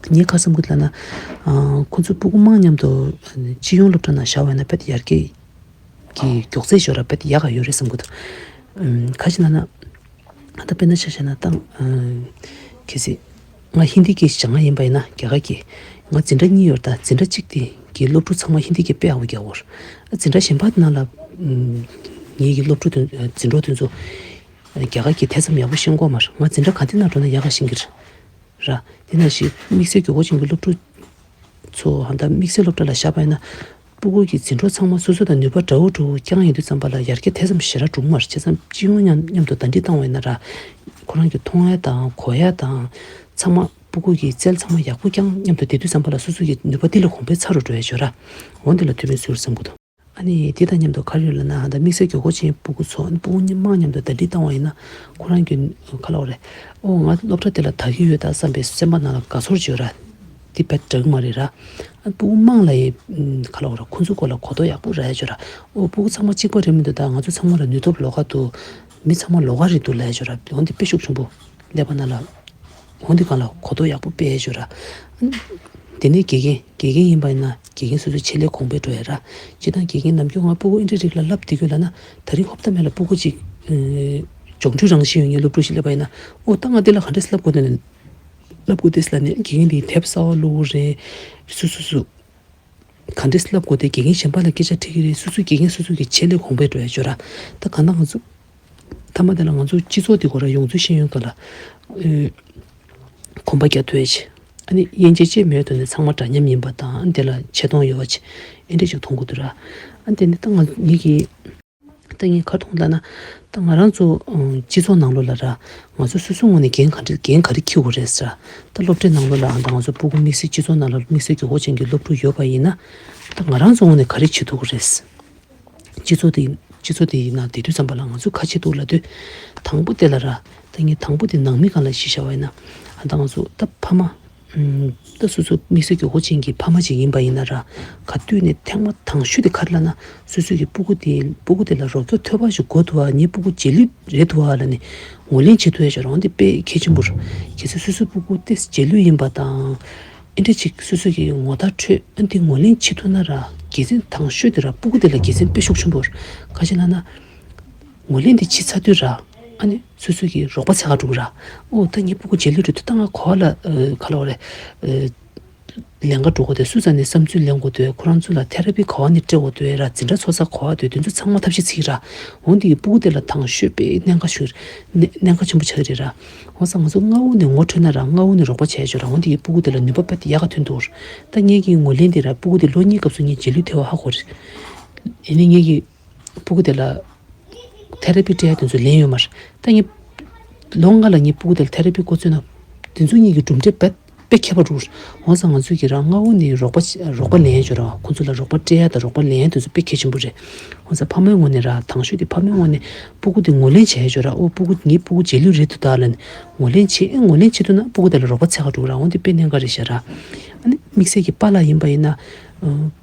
ངས་ག་བསམ་གྱི་འདུག་ལབ་ན། ཨ་ཁོང་ཚོ་སྤུ་གུ་དམངས་མཉམ་དུ་ཨ་སྤྱི་ཡོངས་སློབ་གྲྭ་ནང་བཞག་པ་ཡིན་ན་དཔེ་ཡར་རྒྱས་ཀྱི་མགྱོགས་ཚད་ཤོར་ར་དཔེ་ཡག་ག་ཡོད་རེད་བསམ་གྱི་འདུག་ཨམ་ཁ་ཅིག་ན་ན་ད་དཔེར་ན་ཆ་བཞག་ན་ད་ཨམ་གལ་སྲིད་ང་ཧིན་དི་སྐད་སྦྱང་ཡ་ཡིན་པ་ཡིན་ན་རྒྱ་གར་སྐད། ང་འཛིན་གྲྭ་གཉིས་ཡོད་རེད། ད་འཛིན་གྲྭ་གཅིག་དེ་གི་སློབ་ཕྲུག་ཚང་མ་ཧིན་དི་སྐད་དཔེ་ཡག་པོ་རྒྱག་གི་ཡོད་རེད། འཛིན་གྲྭ་གཞན་པ་དེ་ནང་ལ་ཨམ་ངེད་ཀྱི་སློབ་ཕྲུག་དེ་འཛིན་གྲོགས་དེ་ཚོ་རྒྱ་གར་སྐད་དེ་ཙམ་ཡག་པོ་ཤེས་ཀྱི་ཡོད་མ་རེད། ང་འཛིན་གྲྭ་ག་དེ་ནང་འགྲོ་ན་ཡག་ག་ཤེས་ཀྱི་རེད། ར། དེ་ནང་བཞིན་དམིགས་བསལ་དགོས་མཁོ་ཅན་གྱི་སློབ་ཕྲུག་ཚོ་ཧ་ད་དམིགས་བསལ་སློབ་གྲྭ་ལ་བཞག་པ་ཡིན་ན། སྤུ་གུ་གི་འཛིན་གྲོགས་ཚང་མ་སོ་སོ་དང་ནུས་པ་འདྲ་བོ་འདྲ་བོ་རྐྱང་ཡིན་དུས་ཙམ་པ་ལ་ཡར་རྒྱས་དེ་ཙམ་ཞེ་དྲག་འགྲོ་གི་མ་རེད། བྱས་ཙང་སྤྱི་ཡོངས་མཉམ་མཉམ་དུ་ཟླ་སྒྲིལ་བཏང་བ་ཡིན་ན་ར། ཁོ་རང་གི་མཐོང་ཡ་དང་གོ་ཡ་དང་ཚང་མ་སྤུ་གུ་གི་རྩལ་ཚང་མ་ཡག་པོ་རྐྱང་མཉམ་དུ་བསྡད་དུས་ཙམ་པ་ལ་སོ་སོ་གི་ནུས་པ་འདི་ལས་གོང་འཕེལ་ཚ་རུ་འགྲོ་ཡ་ཡོད་ར། འོ་འདི་ལ་ཐུགས་ཕན་གསོས་བསམ་གྱི་འདུག་ཨ་ནི་དེ་དང་མཉམ་དུ་ག་རེ་ཡོད་ལབ་ན། ད་དམིགས་བསལ་དགོས་མཁོ་ཅན་སྤུ་གུ་ཚོ་སྤུ་གུ་གཉིས་དམངས་མཉམ་དུ་ཟླ་སྒྲིལ་བཏང་བ་ཡིན་ན། ཁོ་རང་གི་ག་ལབ་དགོས་རེད། ཨོ་ང་སློབ་གྲྭ་དེ་ལ་བདག་གི་ཡོད་ད་བསམ་པའི་སེམས་པ་ནང་ལ་དགའ་ཚོར་ཅིག་ཡོད་ར། དེ་དཔེ་འདྲ་གི་མ་རེད་ར། ཨ་སྤུ་གུ་དམངས་ལ་ཡི་ག་ལབ་དགོས་རེད། ཁོང་ཚོའི་སྐོར་ལ་གོ་རྟོགས་ཡག་པོ་རག་ཡ་ཅིག་ཡོད་ར། ཨོ་སྤུ་གུ་ཚང་མ་གཅིག་པ་རེད་མི་འདུག་ད་ང་ཚོ་ཚང་མ་ལ་ནུས་སྟོབས་ལོགས་ཀ་འདུག་མི་ཚང་མ་ལོགས་ཀ་རེད་འདུག་ལབ་ཡ་ཅིག་ཡོད་ར། འོ་འདི་དཔེ་ཤུགས་ཆེན་པོ་སླེབས་པ་ནང་ལ། འོ་འདི་སྒང་ལ་གོ་རྟོགས་ཡག་པོ་སྤེལ་ཡ་ཅིག་ཡོད་ར། དེ་ནས་དགེ་རྒན་དགེ་རྒན་ཡིན་པ་ཡིན་ན་དགེ་རྒན་སོ་སོའི་ཆེད་ལས་གོང་འཕེལ་འགྲོ་ཡ་ར། སྤྱིར་བཏང་དགེ་རྒན་ནམ་རྒྱུན་ང་སྤུ་གུ་ཨིན་ཊར་རིག་ལ་བསླབ་བསྡད་ཀྱི་ཡོད་ལབ་ན། ད་རིང་ཧོབ་ཏེ་མེད་ལ་སྤུ་གུ་ཅིག་ཨེ་སྦྱོང་བརྡར་རང་བཞིན་ཡོད་མཁན་སློབ་ཕྲུག་ཞིག་སླེབས་པ་ཡིན་ན། ཨོ་ད་ང་འདི་ལ་ག་འདྲས་བསླབ་དགོས་ན་བསླབ་དགོས་དེ་ལབ་ནས་དགེ་རྒན་དེའི་དེབ་གསར་པ་བླུགས་རེད། སོ་སོ་སོ་ག་འདྲས་བསླབ་དགོས་དེ་དགེ་རྒན་གཞན་པ་ལ་སྐད་ཆ་དྲིས་ཀྱི་རེད། སོ་སོའི་དགེ་རྒན་སོ་སོ་གི་ཆེད་ལས་གོང་འཕེལ་འགྲོ་ཡ་ཅིག་ཡོད་ར། ད་གང་ལྟར་ང་ཚོ་མཐའ་མ་དེ་ལ་ང་ཚོ་སྤྱི་ཚོགས་དེ་གོ་ར་ཡོངས་འཛིན་ཤེས་ཡོན་སྒང་ལ་ཨེ་གོམ་པ་རྒྱག་ཐུབ་ཡ་ཅིག་ཨ་ནི་དབྱེ་འབྱེད་ཅིག་མེད་དོན་ནས་ཚང་མ་འདྲ་མཉམ་ཡིན་པ་དང་། ཨ་ནི་དེ་ལ་ཆེ་མཐོང་ཡོད་པ་ཅིག་ཨེ་འདྲ་ཅིག་མཐོང་གི་འདུག་ར། ཨ་ནི་དེ་ནི་ད་ང་ངེད་ཀྱི་ད་ངས་ག་རེ་མཐོང་ལབ་ན། ད་ང་རང་ཚོ་ཨང་སྤྱི་ཚོགས་ནང་ལོགས་ལ་ར། ང་ཚོ་སོ་སོའི་ངོས་ནས་འགན་ག་འདྲ་འགན་ག་རེ་འཁྱེར་དགོས་རེད་ཟེར། ད་སློབ་གྲྭའི་ནང་ལོགས་ལ་ཨ་ད་ང་ཚོ་སྤུ་གུ་དམིགས་བསལ་སྤྱི་ཚོགས་ནང་ལ་དམིགས་བསལ་དགོས་མཁོ་ཅན་གྱི་སློབ་ཕྲུག་ཡོད་པ་ཡིན་ན། ད་ང་རང་ཚོ་ངོས་ནས་ག་རེ་བྱེད་ཐུབ་ཀྱི་རེད། སྤྱི་ཚོགས་དེ་སྤྱི་ཚོགས་དེ་ཡིན་ན་བསྡད་དུས་ཙམ་པ་ལ་ང་ཚོས་ག་རེ་བྱེད་ཐུབ་ལབ་དུས། དང་པོ་དེ་ལ་ར། ད་ངས་དང་པོ་དེ་ནང་མི་སྒང་ལ་གཞི་བཞག་པ་ཡིན་ན། ཨ་ད་ང་ཚོ་ད་ཕ་མ་ ད་སོ་སོ་དམིགས་བསལ་དགོས་མཁོ་ཅན་གྱི་ཕ་མ་ཅིག་ཡིན་པ་ཡིན་ན་ར། ག་དུས་ནས་ཐེངས་མ་དང་ཤོས་དེ་ག་རེ་ལབ་ན། སོ་སོ་གི་སྤུ་གུ་དེ་སྤུ་གུ་དེ་ལ་རོགས་སྐྱོར་ཐོབ་པ་ཞིག་དགོས་འདུག་བ། ངའི་སྤུ་གུ་རྗེས་ལུས་རེད་འདུག་བ་ལབ་ནས་ངོས་ལེན་བྱེད་ཐུབ་ཡ་ཞིག་རང་དེ་དཔེ་གལ་ཆེན་པོ་རེད། གལ་སྲིད་སོ་སོའི་སྤུ་གུ་དེ་རྗེས་ལུས་ཡིན་པ་དང་། ཨེ་འདྲ་ཅིག་སོ་སོ་གི་ངོ་རྟགས་འཕྲོད་ཨ་འདི་ངོས་ལེན་བྱེད་ཐུབ་ན་ར། དགེ་མཚན་དང་ཤོས་དེ་ར་སྤུ་གུ་དེ་ལ་དགེ་མཚན་དཔེ་ཤུགས་ཆེན་པོ་རེད། ག་ཅི་ལབ་ན། ངོས་ལེན་དེ་བྱེད་ཚར་དུས་ར། ཨ་ནི་སོ་སོ་གི་རོགས་པ་འཚོལ་ག་འགྲོ་གི་ར། ཨོ་ད་ངའི་སྤུ་གུ་རྗེས་ལུས་རེད་འདུག་ད་ང་ག་བ་ལ་ཨ་ག་ལབ་དགོས་རེད། ཨ་ལེན་ག་འགྲོ་དགོས་འདུག་སུ་ཙམ་ནས་བསམ་ཚུལ་ལེན་དགོས་འདུག་ཁོ་རང་ཚོ་ལ་ཐེ་ར་པི་ག་བ་ནས་སྤྲད་དགོས་འདུག་ར། འཛིན་གྲྭ་ཚོགས་ས་ག་བ་འདུག་དེ་ཚོ་ཚང་མ་ཐབས་ཤེས་བྱེད་ཀྱི་ར། འོ་འདི་གི་སྤུ་གུ་དེ་ལ་དང་ཤོས་དཔེ་གནད་འགག་ཤོས་གནད་གནད་འགག་ཆེན་པོ་ཆགས་ཀྱི་རེད་ར། འོ་ཙང་ང་ཚོ་སྔ་བོ་ནས་ངོ་འཕྲོད་ན་ར། སྔ་བོ་ནས་རོགས་པ་བྱས་ཆོག་ར། འོ་འདི་གི་སྤུ་གུ་དེ་ལ་ནུས་པ་དཔེ་ཡག་ག་ཐོན་འདུག་ད་ངེད་ཀྱི་ངོས་ལེན་དེ་ར་སྤུ་གུ་དེ་ལོ་གཉིས་སྐབས་སུ་ངས་རྗེས་ལུས་ཐེབས་པ་ཧ་གོ་རེད། ཡིན་ནའི་ངེད་ཀྱི་སྤུ་གུ་དེ་ལ་ཐེ་ར་པི་སྤྲད་ཡ་དེ་ཚོ་ལེན་ཡོད་མ་རེད། ད་ངས་ལོ་ལྔ་ལ་ངའི་སྤུ་གུ་དེ་ལ་ཐེ་ར་པི་འགོ་བཙུགས་ན། དེ་ཚོ་གཉིས་ཀྱི་གྲུབ་འབྲས་དཔེ་དཔེ་ཁྱད་པར་འདུག་འོ་ཙང་ང་ཚོས་ཀྱི་རང་སྔ་བོ་ནས་རོགས་པ་རོགས་པ་ལེན་ཡ་ཅོ་ར། ཁོ་ཚོ་ལ་རོགས་པ་སྤྲད་ཡ་དང་རོགས་པ་ལེན་ཡ་དེ་ཚོ་དཔེ་གལ་ཆེན་པོ་རེད། འོ་ཙང་ཕ་མའི་ངོས་ནས་ར་དང་ཤོས་དེ་ཕ་མའི་ངོས་ནས་སྤུ་གུ་དེ་ངོས་ལེན་བྱས་ཡ་ཅོ་ར། ཨོ་སྤུ་གུ་ངའི་སྤུ་གུ་རྗེས་ལུས་རེད་འདུག་ད་ལབ་ནས་ངོས་ལེན་བྱེད་ཨེ་ངོས་ལེན་བྱེད་ཐུབ་ན་སྤུ་གུ་དེ་ལ་རོགས་པ་འཚོལ་ག་འགྲོ་གི་ར། འོ་འདི་དཔེ་གནད་འགག་རེད་ཤག་ར། ཨ་ནི་དམིགས་བསལ་གྱི་པཱ་ལགས་ཡིན་པ་ཡིན་ན།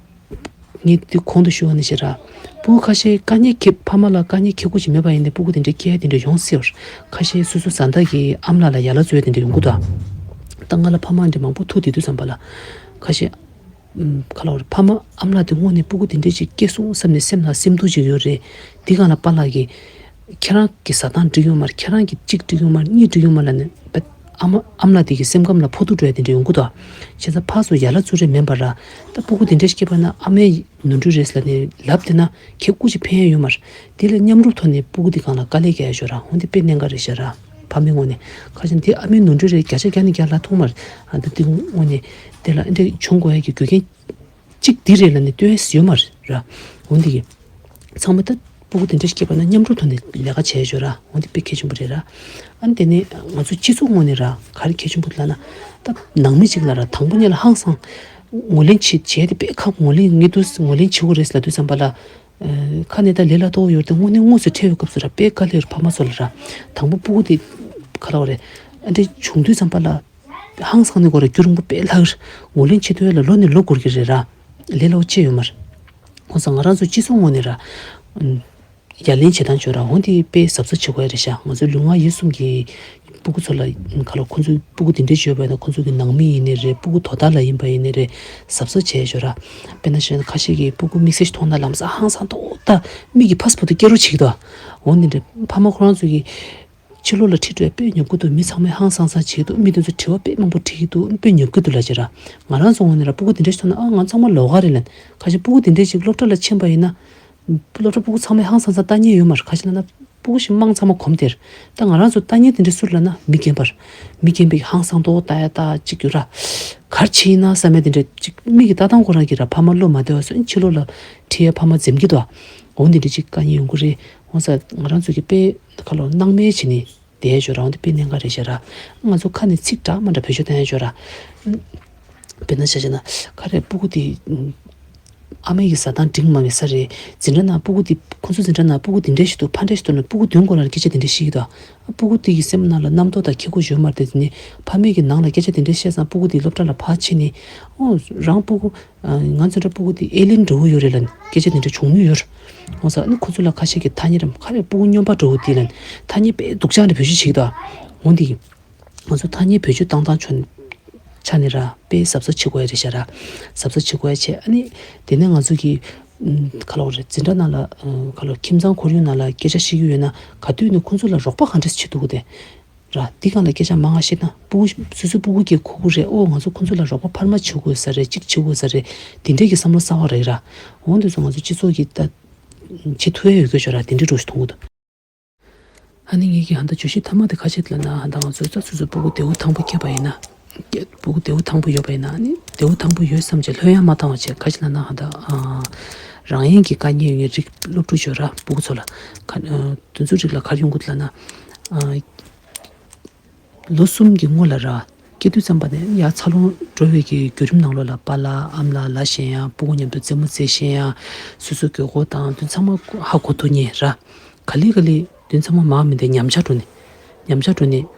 ངས་འདི་གོང་དུ་ཞུས་པ་ནང་བཞིན་ར། སྤུ་གུ་ཁ་ཤས་དཀའ་ངལ་འཁྱེར་ཕ་མ་ལ་དཀའ་ངལ་འཁྱེར་དགོས་ཅིག་མེད་པ་ཡིན་ནའི་སྤུ་གུ་དེ་འདྲའི་སྐྱེ་ཡ་དེ་འདྲ་ཡོང་སྲིད་པ་རེད། ཁ་ཤས་སོ་སོ་བཟའ་ཟླ་གི་ཨ་མ་ལགས་ལ་ཡ་ལ་བཟོ་ཡ་དེ་འདྲ་ཡོང་གི་འདུག་ད་ང་ལ་ཕ་མ་འདྲ་མང་པོ་ཐུག་བསྡད་དུས་ཙམ་པ་ལ། ཁ་ཤས་ཨམ་ག་ལབ་རེད། ཕ་མ་ཨ་མ་ལགས་དེ་དངོས་གནས་སྤུ་གུ་དེ་འདྲ་ཅིག་སྐྱེས་སོང་བསམ་ནས་སེམས་ལ་སེམས་སྡུག་ཅིག་ཡོད་རེད། འདི་སྒང་ལ་པཱ་ལགས་ཀྱིས། ཁྱེད་རང་གི་བཟའ་སྟངས་འགྲིག་ཡོད་མ་རེད། ཁྱེད་རང་གི་གཅིག་འགྲིག་ཡོད་མ་རེད། གཉིས་འགྲིག་ཡོད་མ་རེད་ལབ་ནས་ཨ་མ་ཨ་མ་ལགས་དེ་གི་སེམས་ཁམས་ལ་ཕོག་ཐུག་འགྲོ་ཡ་དེ་འདྲ་ཡོང་གི་འདུག་བྱས་ཙང་ཕར་ཚུར་ཡ་ལ་བཙུགས་རེས་མེད་པ་ར། ད་སྤུ་གུ་དེ་འདྲ་ཞིག་སྐྱེས་པ་ན་ཨ་མའི་ནོར་འཁྲུལ་རེད་ལབ་ནས་ལབ་བསྡད་ན་ཁྱེད་སྐུ་མཁྱེན་ཕན་ཡ་ཡོད་མ་རེད། དེ་ལ་མཉམ་རུབ་ཐོག་ནས་སྤུ་གུ་དེ་སྒང་ལ་དཀའ་ལས་རྒྱག་ཡ་ཤོག་ར། འོ་འདི་དཔེ་གནད་འགག་རེད་ཤག་ར། ཕ་མའི་ངོས་ནས་ཁ་ཤས་འདི་ཨ་མའི་ནོར་འཁྲུལ་རེད། བརྒྱ་ཆ་བརྒྱ་ནས་བརྒྱ་ལབ་ཐུབ་མ་རེད། ཨ་འདི་འདི་དངོས་གནས་དེ་ལ་འདི་འདྲ་བྱུང་དགོས་ཡ་གི་རྒྱུ་རྐྱེན། གཅིག་འདི་རེད་ལབ་ནས་སྟོན་ཡས་ཡོད་མ་རེད་ར། འོ་འདི་གི། ཚང་མ་ད་སྤུ་གུ་དེ་འདྲ་ཞིག་སྐྱེས་པ་ན་མཉམ་རུབ་ཐོག་ནས་ལས་ཀ་བྱས་ཡོད་ར། འོ་འདི་དཔེ་གལ་ཆེན་པོ་རེད་ར། ཨ་ནི་དེ་ནས་ང་ཚོ་སྤྱི་ཚོགས་ངོས་ནས་ར་ག་རེ་གལ་ཆེན་པོ་ལབ་ན། ད་ནང་མི་གཅིག་ལ་ར་དང་པོ་ཉིད་ལ་ཧང་སང་ངོས་ལེན་བྱེད་བྱས་ཏེ་དཔེ་ཁག་ངོས་ལེན་ངེས་འདུག་ངོས་ལེན་བྱེད་དགོས་རེད་ལབ་དུས་ཙམ་པ་ལ། ཨ་ཁ་ནས་ད་ལས་ལ་གཏོགས་ཡོད་དེ་དངོས་གནས་དངོས་སུ་འཕྲད་པའི་སྐབས་སུ་ར་དཔེ་དཀའ་ལས་རེད། ཕ་མ་ཚོ་ལ་ར་དང་པོ་སྤུ་གུ་དེ་ག་ལབ་དགོས་རེད། ཨ་འདྲ་བྱུང་དུས་ཙམ་པ་ལ། ཧང་སང་ནས་ཁོ་ར་རྒྱུན་རིང་པོ་དཔེ་ལྷག་རེད། ངོས་ལེན་བྱེད་ཐུབ་ཡ་ལ་ལོ་ནས་ལོ་འགོར་གྱི་རེད་ར། ལས་སླ་པོ་ཅིག་ཡོད་མ་རེད། འོ་ཙང་ང་རང་ཚོ་སྤྱི་ཚོགས་ངོས་ནས་ར། ཨམ། ཡ་ལན་བྱེད་སྟངས་བྱོས་ར། འོ་འདི་དཔེ་གཟབ་གཟབ་བྱེད་དགོས་ཡ་རེད་ཤག་ང་ཚོ་ལུས་ངག་ཡིད་གསུམ་གྱི་སྤུ་གུ་ཚོ་ལ་ག་ལབ། ཁོ་ཚོའི་སྤུ་གུ་དེ་འདྲ་ཞིག་ཡོད་པ་ཡིན་ན་ཁོ་ཚོ་གི་ནང་མི་ཡིན་ནའི་རེད། སྤུ་གུ་དོ་བདག་ལ་ཡིན་པ་ཡིན་ནའི་རེད། གཟབ་གཟབ་བྱས་བྱོས་ར། དཔེར་ན་བཤད་ན་ཁ་ཤས་ཀྱིས་སྤུ་གུ་དམིགས་བསལ་ཞིག་མཐོང་ན་ལམ་སང་ཧང་སང་ཏོག་ཏག་མིག་གིས་ཕ་སི་པོ་ཊི་སྐྱེལ་རོགས་བྱེད་ཀྱི་འདུག་འོ་འདི་འདྲ་ཕ་མ་ཁོ་རང་ཚོ་གིས། ཕྱི་ལོགས་ལ་ཁྲིད་འགྲོ་ཡ་དཔེ་ཉོབ་ཀྱི་འདུག་མི་ཚང་མས་ཧང་སང་སང་བྱེད་ཀྱི་འདུག་མི་དེ་ཚོ་དྲི་བ་དཔེ་མང་པོ་དྲི་གི་འདུག་དཔེ་ཉོབ་ཀྱི་འདུག་ལབ་བྱས་ར། ང་རང་ཚོ་ངོས་ནས་ར་སྤུ་གུ་དེ་འདྲ་ཞིག་མཐོང་ན་ཨ་ང་ཚང་མ་ལོགས་ཀ་རེད་ལབ། ཁ་ཤས་སྤུ་གུ་དེ་འདྲ་ཞིག་སློབ་གྲྭ་ལ་ཕྱིན་པ་ཡིན་ན། སློབ་གྲྭ་སྤུ་གུ་ཚང་མས་ཧང་སང་སང་ལྟ་མཁན་ཡོད་མ་རེད། ག་ཅི་ལབ་ན། སྤུ་གུ་ཞིག་དམངས་ཚང་མ་གོམས་དེར། ད་ང་རང་ཚོ་ལྟ་མཁན་དེ་འདྲ་སུ་རེད་ལབ་ན་མི་རྒན་པར། མི་རྒན་པས་ཧང་སང་ཏོག་ལྟ་ཡ་ལྟ་ཅིག་ཡོད་ར། ག་རེ་བྱས་ཡིན་ན་བསམ་ཡ་དེ་འདྲ་ཅིག་མིག་གིས་ལྟ་སྟངས་ཁོ་རང་གིས་ར་ཕ་མ་བློ་མ་བདེ་བ་བཟོས། ཕྱི་ལོགས་ལ་ཁྲིད་ཡ་ཕ་མ་འཛེམ་གྱི་འདུག་འོ་འདི་འདྲ་ཅིག་དཀའ་ངལ་ཡོང་གི་རེད། འོ་ཙང་ང་རང་ཚོ་གི་དཔེ་ག་ལབ་སྣང་མེད་བྱས་ནས་བསྡད་ཡ་ཅིག་ཡོད་ར། འོ་འདི་དཔེ་གནད་འགག་རེད་ཤག་ར། ང་ཚོ་ཁ་ནས་ཚིག་འདྲ་མ་འདྲ་བེད་སྤྱོད་བཏང་ཡ་ཅིག་ཡོད་ར། དཔེར་ན་ཆ་བཞག་ན་ག་རེ་སྤུ་གུ་དེ་ཨ་མ་ཡི་བཟའ་སྟངས་འགྲིག་མ་མེད་ས་རེད། འཛིན་གྲྭ་ནང་སྤུ་གུ་དེ་ཁོ་ཚོ་འཛིན་གྲྭ་ནང་སྤུ་གུ་དེ་འདྲ་ཞིག་འདུག་ཕ་འདྲ་ཞིག་འདུག་ན་སྤུ་གུ་བདུན་སྐོར་ལ་སྐད་ཆ་དེ་འདྲ་བཤད་ཀྱི་འདུག་སྤུ་གུ་དེ་གི་སེམས་ནང་ལ་རྣམ་རྟོག་དང་ཁྱད་གོ་ཡོད་མ་རེད་དེ། དེ་ནས་ཕ་མེས་ཀྱི་ནང་ལ་སྐད་ཆ་དེ་འདྲ་བཤད་ཙང་སྤུ་གུ་དེ་སློབ་གྲྭ་ལ་ཕར་ཕྱིན་ནས་ཨོ་རང་སྤུ་གུ། ང་ཚོ་འདྲ་སྤུ་གུ་དེ་ཨེ་ལེན་འདྲ་བོ་ཡོད་རེད་ལབ་ནས་སྐད་ཆ་དེ་འདྲ་བྱུང་མྱོང་ཡོད་རེད། འོ་ཙང་ཨ་ནི་ཁོ་ཚོ་ལ་ཁ་ཤས་ཀྱིས་ཐ་སྙད་རམ་ག་རེ་སྤུ་གུ་སྨྱོན་པ་འདྲ་བོ་དེ་ལབ་ནས་ཐ་སྙད་དཔེ་སྡུག་ཅག་འདྲ་བེད་སྤྱོད་བྱེད་ཀྱི་འདུག་འོ་འདི་ཡིན། ང་ཚོ་ཐ་སྙད་བེད་སྤྱོད་བཏང་སྟངས་ཆོ་ཆ་ནས་ར་དཔེ་གཟབ་གཟབ་བྱེད་དགོས་ཡ་རེད་ཤག་ར། གཟབ་གཟབ་བྱེད་དགོས་ཡ་བྱས། ཨ་ནི་དེ་ནས་ང་ཚོ་གི་ཨམ་ག་ལབ་དགོས་རེད། འཛིན་གྲྭ་ནང་ལ་ཨམ་ག་ལབ་ཁྱིམ་ཚང་ཁོར་ཡུག་ནང་ལ་སྐད་ཆ་བཤད་ཀྱི་ཡོད་ན་ག་དུས་ནས་ཁོ་ཚོ་ལ་རོགས་པ་ག་འདྲས་བྱེད་ཐུབ་ཀྱི་དེ། ར། འདི་སྒང་ལ་སྐད་ཆ་མང་ང་བཤད་ན་སྤུ་གུ་སོ་སོའི་སྤུ་གུ་གིས་གོ་གི་རེད། ཨོ་ང་ཚོ་ཁོ་ཚོ་ལ་རོགས་པ་འཕར་མ་བྱེད་དགོས་ས་རེད། གཅིག་བྱེད་དགོས་ས་རེད། དེ་འདྲས་ཀྱི་བསམ་བློ་གསར་བ་རེད་ར། འོ་འདི་ཚོ་ང་ཚོ་སྤྱི་ཚོགས་ཀྱི་ད་བྱེད་ཐུབ་ཡ་ཡོད་དགོས་ཤོག་ར། དེ་འདྲས་འགྲོ་ཞིག་མཐོང་གི་འདུག་ཨ་ནི་ངེད་ཀྱི་ཧ་ད་བརྗོད་གཞི་མཐའ་མ་དེ་ག་ཅིག་ལབ་ན། ཧ་ད་ང་ཚོ་ད་སོ་སོའི་སྤུ་གུ་བདེ་པོ་ཐང་པོ་སྐྱེས་པ་ཡིན་ན། སྐྱེ་སྤུ་གུ་བདེ་པོ་ཐང་པོ་ཡོད་པ་ཡིན་ན་ཨ་ནི་བདེ་པོ་ཐང་པོ་ཡོད་བསམ་བྱས་ལྷོད་ཡངས་མ་བཏང་བ་བྱས། ག་ཅིག་ལབ་ན་ཧ་ད་ཨ་རང་ཡན་གྱི་དཀའ་ངལ་ཡོད་མཁན་རིགས་སློབ་ཕྲུག་ཡོད་ར། སྤུ་གུ་ཚོ་ལ་ག་ཨ་དེ་ཚོ་རིགས་ལ་ག་རེ་ཡོང་གི་འདུག་ལབ་ན། ཨ། ལོ་གསུམ་གྱི་སྔོན་ལ་ར། སྐྱེས་དུས་ཙམ་པ་ནས་ཡར་འཚར་ལོངས་འགྲོ་བའི་གི་བརྒྱུད་རིམ་ནང་ལོགས་ལ་པཱ་ལགས་ཨ་མ་ལགས་ལབ་བཞིན་ཡང་སྤུ་གུ་མཉམ་དུ་རྩེད་མོ་རྩེ་བཞིན་ཡང་སོ་སོའི་དགོས་མཁོ་དང་དོན་ཚང་མ་ཧ་གོ་ཐུབ་མཁན་ར། ག་ལེ་ག་ལེ་དོན་ཚང་མ་མར་མི་འདི་ཉམས་ཆག་འགྲོ་ནས། ཉམས་ཆག་འགྲོ་ནས།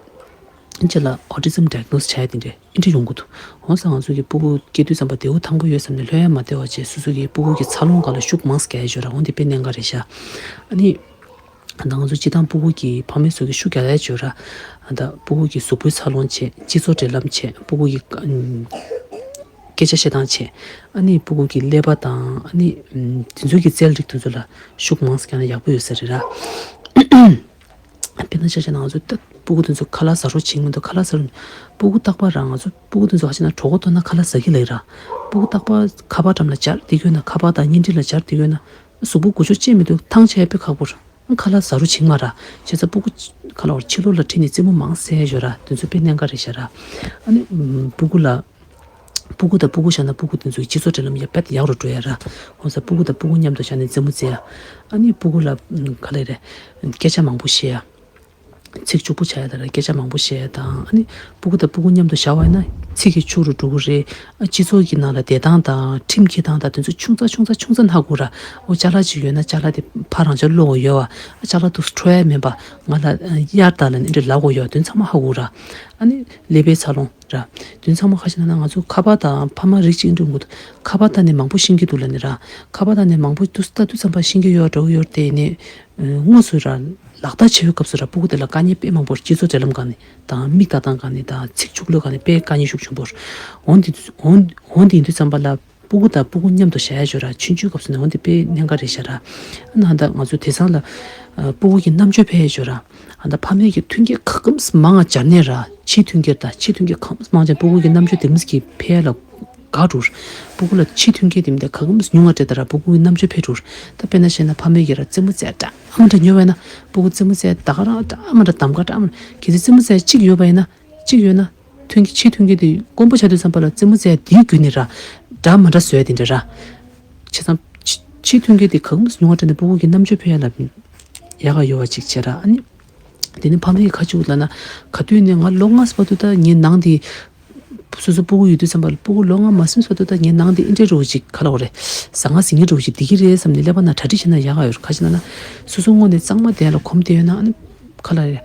ཅིག་ལ་autism diagnose་བྱ་ཡ་དེ་འདྲ་ཨེ་འདྲ་ཡོང་གི་འདུག་འོ་ཙང་ང་ཚོ་གི་སྤུ་གུ་སྐྱེ་དུས་ཙམ་པ་བདེ་པོ་ཐང་པོ་ཡོད་བསམ་ནས་ལྷོད་ཡ་མ་བདེ་བ་བྱས་སོ་སོ་གི་སྤུ་གུ་གི་འཚར་ལོངས་སྒང་ལ་ཤུགས་མང་ཙམ་རྒྱག་ཡ་ཡོད་ར། འོ་འདི་དཔེ་གནད་འགག་རེད་ཤག་ཨ་ནི། ད་ང་ཚོ་སྤྱིར་བཏང་སྤུ་གུ་གི་ཕ་མའི་ཚོ་གི་ཤུགས་རྒྱག་ཡ་ཡོད་ར། ད་སྤུ་གུ་གི་གཟུགས་པོའི་འཚར་ལོངས་བྱས། སྤྱི་ཚོགས་འབྲེལ་ལམ་བྱས། སྤུ་གུ་གི་ཨམ། སྐད་ཆ་བཤད་སྟངས་བྱས། ཨ་ནི་སྤུ་གུ་གི་ཀླད་པ་དང་ཨ་ནི་ཨམ། དེ་ཚོའི་གི་རྩལ་རིགས་དེ་ཚོ་ལ་ཤུགས་མང་ཙམ་རྒྱག་ན་ཡག་པོ་ཡོད་ས་རེད་ར། དཔེར་ན་ཆ་བཞག་ན་ང་ཚོ་ད་སྤུ་གུ་དེ་ཚོ་ཁ་ལག་ཟ་རོགས་བྱེད་མི་འདུག་ཁ་ལག་ཟ་རོགས། སྤུ་གུ་རྟག་པར་རང་ང་ཚོ་སྤུ་གུ་དེ་ཚོ་ཧ་ཅང་ན་གྲོད་ཁོག་མཐོ་ན་ཁ་ལག་ཟ་གི་ལེགས་ར། སྤུ་གུ་རྟག་པར་ཁ་པར་འགྲམ་ལ་སྦྱར་བསྡད་ཡོད་ན། ཁ་པར་དང་བརྙན་འཕྲིན་ལ་སྦྱར་བསྡད་ཡོད་ན། གཟུགས་པོ་འགུལ་སྐྱོད་ཅི་མི་འདུག་ཐང་ཆད་དཔེ་ཁག་པོ་རེད། ཁ་ལག་ཟ་རོགས་བྱེད་མ་ར། བྱས་ཙང་སྤུ་གུ་ཁ་ལག་བར་ཕྱི་ལོགས་ལ་ཁྲིད་ནས་རྩེད་མོ་མང་ཟེར་ཡོད་ར། དེ་ཚོ་དཔེ་གནད་འགག་རེད་ཤག་ར། ཨ་ནི་སྤུ་གུ་ལ། སྤུ་གུ་དང་སྤུ་གུ་བཞག་ན་སྤུ་གུ་དེ་ཚོའི་སྤྱི་ཚོགས་འབྲེལ་ལམ་ཡ་དཔེ་ཡག་རུ་འགྲོ་ཡ་ར། འོ་ཙང་སྤུ་གུ་དང་སྤུ་གུ་མཉམ་དུ་བཞག་ནས་རྩེད་མོ་རྩེ་ཡ། ཨ་ནི་སྤུ་གུ་ལ་ག་ལེ་རེད། སྐད་ཆ་མང་པོ་བཤད་ཡ། ཚིག་ལྕོགས་པོ་ཆགས་ཡ་དང་ར། སྐད་ཆ་མང་པོ་བཤད་ཡ་དང་། ཨ་ནི་སྤུ་གུ་དང་སྤུ་གུ་མཉམ་དུ་བཞག་པ་ཡིན་ན་ཚིག་གི་ཆུ་རུ་འགྲོ་གི་རེད། ཨ་སྤྱི་ཚོགས་ཀྱི་ནང་ལ་བསྡད་སྟངས་དང་ཁྲིམས་འཁྱེར་སྟངས་དང་དེ་ཚོ་ཆུང་ཙག་ཆུང་ཙག་ཆུང་ཙག་ལྷག་དགོས་ར། འོ་ཅ་ལག་ཅིག་ཡོད་ན་ཅ་ལག་དེ་ཕར་རང་ཅག་ཀློག་དགོས་ཡོད་བ། ཨ་ཅ་ལག་དུ་འཕྲོ་ཡ་མེད་པ། ང་ལ་གཡར་དང་ལབ་ནས་འདྲ་ལབ་དགོས་ཡོད་བ། དེ་ཚང་མ་ཧ་གོ་ར། ཨ་ནི་ཀླད་པའི་འཚར་ལོངས་ར། དེ་ཚང་མ་ཁ་ཤས་ན་ན་ང་ཚོ་ཁ་པར་དང་ཕ་མ་རིགས་གཅིག་འགྲིམ་དགོས་འདུག་ཁ་པར་ལྟ་ནས་མང་པོ་ཤེས་ཀྱི་འདུག་ལབ་ནས་ར། ཁ་པར་ལྟ་ནས་མང་པོ་དུས་ལྟ་དུས་ཙམ་པ་ཤེས་ཀྱི་ཡོད་འགྲོ་གི་ཡོད་དེ་ནས། དངོས་སུ་ར་ལག་བསྟར་བྱེད་པའི་སྐབས་སུ་ར་སྤུ་གུ་དེ་ལ་དཀའ་ངལ་དཔེ་མང་པོ་སྤྱི་ཚོགས་འབྲེལ་ལམ་སྒང་ནས་དང་མིག་ལྟ་སྟངས་སྒང་ནས་དང་ཚིག་ཆུ་ལོག་སྒང་ནས་དཔེ་དཀའ་ངལ་ཤུགས་ཆེན་པོ་རེད། འོན་ཏེ་འོན་འོན་ཏེ་ཡིན་དུས་ཙམ་པ་ལ་སྤུ་གུ་དང་སྤུ་གུ་མཉམ་དུ་བཞག་ཡ་ཞོར་ར་ཆུང་ཆུང་སྐབས་སུ་ནས་འོན་ཏེ་དཔེ་གནད་འགག་རེད་ཤག་ར། ཨ་ན་ད་ང་ཚོ་དེང་སང་ལ་ཨ་སྤུ་གུ་གི་རྣམ་དཔྱོད་འཕེལ་ཡ་ཞོར་ར། ཨ་ད་ཕ་མས་ཀྱི་མཐུན་རྐྱེན་ག་གམ་མང་ང་སྦྱར་ནས་ར། ཕྱིའི་མཐུན་རྐྱེན་དང་ཕྱིའི་མཐུན་རྐྱེན་ག་གམ་མང་ཅན་སྤུ་གུ་གི་རྣམ་དཔྱོད་དེ་མིས་ཀྱི་འཕེལ་ཡ་ལ་དགའ་འགྲོ། སྤུ་གུ་ལ་ཕྱིའི་མཐུན་རྐྱེན་དེ་མི་འདྲ་ག་གམ་ཉུང་ང་སྤྲད་ད་ར་སྤུ་གུ་གི་རྣམ་དཔྱོད་འཕེལ་འགྲོ། ད་དཔེར་ན་བཤད་ན་ཕ་མས་ཀྱི་ར་རྩེད་མོ་རྩེ་ཡ་འདྲ་མི་འདྲ་ཉོ་བས་ན་སྤུ་གུ་རྩེད་མོ་རྩེ་ཡ་ད་ག་རང་འདྲ་མི་འདྲ་གདམ་ག་འདྲ་མི་འདྲ་གལ་སྲིད་རྩེད་མོ་རྩེ་ཡ་གཅིག་ཡོད་པ་ཡིན་ན་གཅིག་ཡོད་ན། མཐུན་རྐྱེན་ཕྱིའི་མཐུན་རྐྱེན་དེ་དཀོན་པོ་ཆགས་དུས་ཙམ་པ་ལ་རྩེད་མོ་རྩེ་ཡ་དེའི་བརྒྱུད་ནས་ར་འདྲ་མི་འདྲ་བཟོ་ཡ་དེ་འདྲ་ར། བྱས་ཙང་ཕྱི་ཕྱིའི་མཐུན་རྐྱེན་དེ་གང་མང་ཉུང་བ་སྤྲད་ནས་སྤུ་གུ་གི་རྣམ་དཔྱོད་འཕེལ་ཡ་ལ་ཡག་ག་ཡོད་པ་ཅིག་བྱས་ར། ཨ་ནི་དེ་ནི་ཕ་མའི་ཁ་ཆུ་ལ་ན་ག་དུས་ནས་ང་ལོ་ལྔ་བར་དུ་ད་ངའི་ནང་དེ་སོ་སོ་སྤུ་གུ་ཡོད་དུས་ཙམ་པ་ལ་སྤུ་གུ་ལོ་ལྔ་མ་ཟིན་བར་དུ་ད་ངའི་ནང་དེ་ཨེ་འདྲའི་རོ་ཅིག་ག་ལ་འོ་རེད། ཟ་ང་ཟིང་ངེ་རོ་ཅིག་བསྡད་ཀྱི་རེད་བསམ་ནས་ཀླད་པ་ན་གྲ་སྒྲིག་བྱས་ན་ཡག་ག་ཡོད་རེད། ཁ་ཆུ་ན་ན་སོ་སོ་དངོས་གནས་གཙང་མ་དེ་ལ་གོམས་བསྡད་ཡོད་ན་ཨ་ནི་ག་ལ་རེད།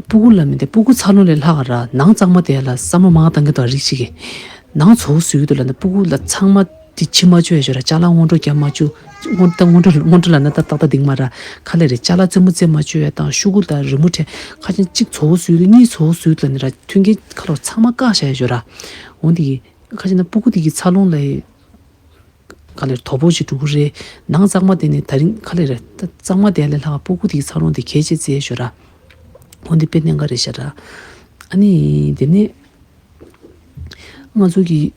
སྤུ་གུ་ལ་མི་འདི་སྤུ་གུ་འཚར་ལོངས་ལས་ལྷག་ག་ར་ནང་གཙང་མ་དེ་ལ་བསམ་བློ་མང་བཏང་གི་འདུག་རིགས་ཤིག་གིས། ནང་ཚོ་བཟོ་གི་འདུག་ལབ་ན་སྤུ་གུ་ལ་ཚང་མ་དེ་བྱེད་མ་བཅུག་ཡ་ཞོར་ར་ཅ་ལག་སྔོན་འགྲོ་རྒྱབ་མ་བཅུག་སྔོན་ད་སྔོན་འགྲོ་སྔོན་འགྲོ་ལབ་ན་ད་ཏག་ཏག་འདིང་མ་ར། ག་ལེ་རེད། ཅ་ལག་རྩེད་མོ་རྩེད་མ་བཅུག་ཡ་དང་ཤུ་གུ་དང་རི་མོ་བྲིས་ཁ་ཅན་གཅིག་ཚོ་བཟོ་གི་འདུག་གཉིས་ཚོ་བཟོ་གི་འདུག་ལབ་ན་ར་མཐུན་རྐྱེན་ཁ་ལོ་ཚང་མ་བཀག་བཞག་ཡ་ཞོར་ར། འོན་ཏེ་ཁ་ཅན་ན་སྤུ་གུ་དེ་གི་འཚར་ལོངས་ལ་ག་ལེར་དོ་ཕོག་ཅིག་འགྲོ་གི་རེད། ནང་གཙང་མ་དེ་ནི་ད་རིང་ག་ལེ་རེད། ད་གཙང་མ་དེ་ལས་ལྷག་སྤུ་གུ་དེའི་འཚར་ལོངས་དེ་གལ་ཆེ་ཟེར་ཞོར་ར། འོ་འདི་དཔེ་གནད་འགག་རེད་ཤག་ར། ཨ་ནི་དེ་ནས་ང་ཚོ་གི་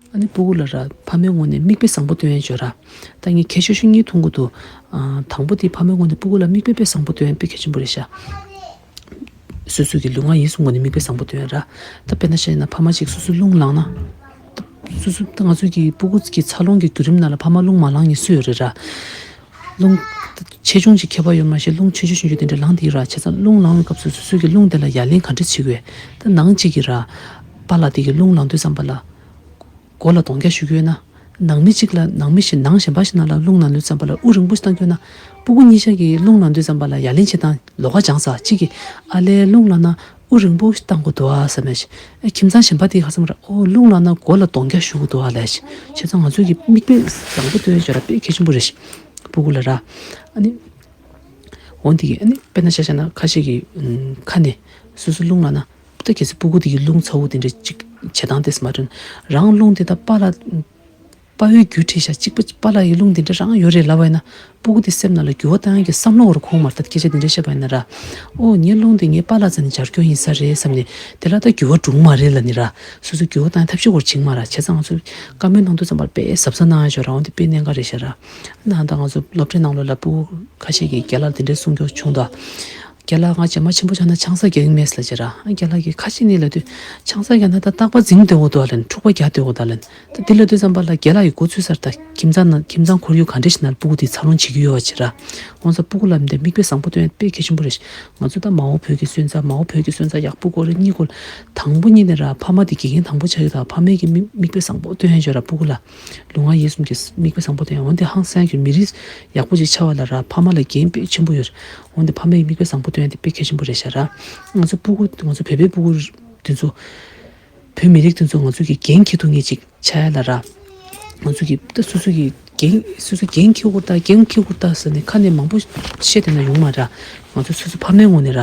ཨ་ནི་སྤུ་གུ་ལ་ར་ཕ་མའི་ངོས་ནས་མིག་དཔེ་བཟང་པོ་སྟོན་ཡ་ཞོར་ར། ད་ངས་ཁྱད་ཆོས་ཤིག་གཉིས་མཐོང་གི་འདུག་ཨ་དང་པོ་དེ་ཕ་མའི་ངོས་ནས་སྤུ་གུ་ལ་མིག་དཔེ་དཔེ་བཟང་པོ་སྟོན་ཡ་དཔེ་གལ་ཆེན་པོ་རེད་ཤག་སོ་སོ་གི་ལུས་ངག་ཡིད་གསུམ་ངོས་ནས་མིག་དཔེ་བཟང་པོ་སྟོན་ཡ་ར། ད་དཔེར་ན་བཤད་ན་ཕ་མ་གཅིག་སོ་སོ་རླུང་ལངས་ན། ད་སོ་སོ་ད་ང་ཚོ་གི་སྤུ་གུ་གི་འཚར་ལོངས་ཀྱི་བརྒྱུད་རིམ་ནང་ལ་ཕ་མ་རླུང་མ་ལངས་མཁན་སུ་ཡོད་རེད་ར། རླུང་ཆེ་ཆུང་གི་ཁྱད་པར་ཡོད་མ་ཤེས་རླུང་ཆུང་ཆུང་ཆུང་ཆུང་དེ་འདྲ་ལངས་དེ་ར། བྱས་ཙང་རླུང་ལངས་པའི་སྐབས་སུ་སོ་སོ་གི་རླུང་དེ་ལ་ཡ་ལན་ག་འདྲ་བྱེད་དགོས། ད་ནང་གཅིག་གི་ར། པཱ་ལགས་དེ་གི་རླུང་ལངས་དུས་ཙམ་པ་ལ། མགོ་ལ་གདོང་རྒྱག་གཞུ་གི་ཡོད་ན། ནང་མི་གཅིག་ལ་ནང་མི་ཞིག་ནང་གཞན་པ་ཞིག་ནང་ལ་རླུང་ལངས་དུས་ཙམ་པ་ལ་དབུགས་རིང་པོ་ཞིག་བཏང་གི་ཡོད་ན། སྤུ་གུ་གཉིས་ཆ་གི་རླུང་ལངས་དུས་ཙམ་པ་ལ་ཡ་ལན་བྱེད་སྟངས་ལོགས་ཀ་སྦྱངས་ས་གཅིག་གིས་ཨ་ལས་རླུང་ལངས་ན་དབུགས་རིང་པོ་ཞིག་བཏང་དགོས་འདུག་ཨ་བསམ་ཡ་ཞིག་ཨ་ཁྱིམ་ཚང་གཞན་པ་དེ་ཁ་སང་ར་ཨོ་རླུང་ལངས་ན་མགོ་ལ་གདོང་རྒྱག་གཞུ་དགོས་འདུག་ཨ་ལས་ཞིག་བྱས་ཙང་ང་ཚོ་གི་མིག་དཔེ་བཟང་པོ་སྟོན་ཡ་ཅོ་ར་དཔེ་གལ་ཆེན་པོ་རེད་ཞིག་སྤུ་གུ་ལ་ར། ཨ་ནི། འོན་ཏེ་ཨ་ནི་དཔེར་ན་ཆ་བཞག་ན་ཁ་ཤས་ཀྱི་ཁ་ནས་སོ་སོ་རླུང་ལངས་ན། ད་གལ་སྲིད་སྤུ་གུ་དེ་གི་རླུང་ཚ་བོ་དེ་འདྲ་ཅིག་བྱེད་སྟངས་དེ་སྨ་རེད། རང་རླུང་དེ་ད་པཱ་ལགས་པཱ་ཡོད་རྒྱུ་ཁྲིད་ཤག་གཅིག་པ་པཱ་ལགས་ཀྱི་རླུང་དེ་འདྲ་རང་ཡོད་རེད་ལབ་པ་ཡིན་ན་སྤུ་གུ་དེ་སེམས་ནང་ལ་འགྱུར་བ་བཏང་ཡག་གི་བསམ་བློ་བོར་ཁོང་མར་ད་སྐད་ཆ་དེ་འདྲ་བཤད་པ་ཡིན་ན་ར། ཨོ་ངའི་རླུང་དེ་ངའི་པཱ་ལགས་རྩ་ནས་སྦྱར་སྐྱོན་ཡིན་ས་རེད་བསམ་ནས་དེ་ལ་ད་འགྱུར་བ་འགྲོ་གི་མ་རེད་ལབ་ནི་ར། སོ་སོ་འགྱུར་བ་བཏང་ཡག་ཐབས་ཤེས་བོར་བྱེད་ཀྱི་མ་ར། བྱས་ཙང་ང་ཚོ་བཀའ་མོལ་གནང་དུས་ཙམ་པར་དཔེ་གཟབ་གཟབ་གནང་ཡག་ཅོ་ར། འོན་ཏེ་དཔེ་གནད་འགག་རེད་ཤག་ར། ན་ད་ང་ཚོ་སློབ་གྲྭའི་ནང་ལོགས་ལ་སྤུ་གུ་ཁ་ཤས་ཀྱིས་རྒན་ལགས་དེ་འདྲའི་གསུང་རྒྱུ་བྱུང་ད། རྒན་ལགས་ང་རྗེས་མ་ཆེན་པོ་ཆགས་ན་ཆང་ས་རྒྱག་གི་མེད་ལབ་ཅིག་ར། ཨ་རྒན་ལགས་ཀྱིས་ཁ་ཤས་ནས་ལབ་དུས་ཆང་ས་རྒྱག་ན་ད་རྟག་པར་འཛིང་སྡོད་དགོས་འདུག་ལབ་ནས་འཁྲུག་པ་རྒྱག་སྡོད་དགོས་འདུག་ལབ་ནས་ད་དེ་ལབ་དུས་ཙམ་པ་ལ་རྒན་ལགས་ཀྱི་མགོ་ཚོས་ས་རེད། ད་ཁྱིམ་ཚང་ནང་ཁྱིམ་ཚང་ཁོར་ཡུག་ག་འདྲ་ཞིག་ནང་སྤུ་གུ་དེ་འཚར་ལོངས་བྱེད་ཀྱི་ཡོད་པ་ཅིག་ར། འོ་ཙང་སྤུ་གུ་ལ་མི་འདྲ་མིག་དཔེ་བཟང་པོ་སྟོན་ཡ་དཔེ་གལ་ཆེན་པོ་རེད། ང་ཚོ་ད་མ་འོངས་བོད་ཀྱི་སོན་རྩ་མ་འོངས་བོད་ཀྱི་སོན་རྩ་ཡག་པོ་དགོས་རེད། གཉིས་དགོས་དང་པོ་གཉིས་ནས་ར་ཕ་མ་དེ་དགེ་རྒན་དང་པོ་ཆགས་ཀྱི་ད་ཕ་མས་ཀྱི་མིག་མིག་དཔེ་བཟང་པོ་སྟོན་ཡ་ཅོ་ར་སྤུ་གུ་ལ། ལུས་ངག་ཡིད་གསུམ་གྱི་མིག་དཔེ་བཟང་པོ་སྟོན་ཡ། འོན་ཏེ་ཧང་སང་གི་མི་རིགས་ཡག་པོ་ཅིག་ཆགས་པ་ལ་ར་ཕ་མ་ལ་འགན་དཔེ་ཆེན་པོ་ཡོད། འོན་ཏེ་ཕ་མའི་མིག་དཔེ་བཟང་པོ་ ཡོད་དེ་དཔེ་གལ་ཆེན་པོ་རེད་ཤག་ར། ང་ཚོ་སྤུ་གུ་ང་ཚོ་བོད་པའི་སྤུ་གུ་དེ་ཚོ་བོད་མི་རིགས་དེ་ཚོ་ང་ཚོ་གི་འགན་འཁྱེར་ཐུབ་མཁན་ཅིག་ཆགས་ཡ་ལ་ར། ང་ཚོ་གི་ད་སོ་སོ་གི་འགན་སོ་སོ་འགན་འཁྱེར་དགོས་ད་འགན་འཁྱེར་དགོས་ད་ཟེར་ནས་ཁ་ནས་མང་པོ་བཤད་བསྡད་ན་ཡོང་མ་ར། ང་ཚོ་སོ་སོ་ཕ་མའི་ངོས་ནས་ར།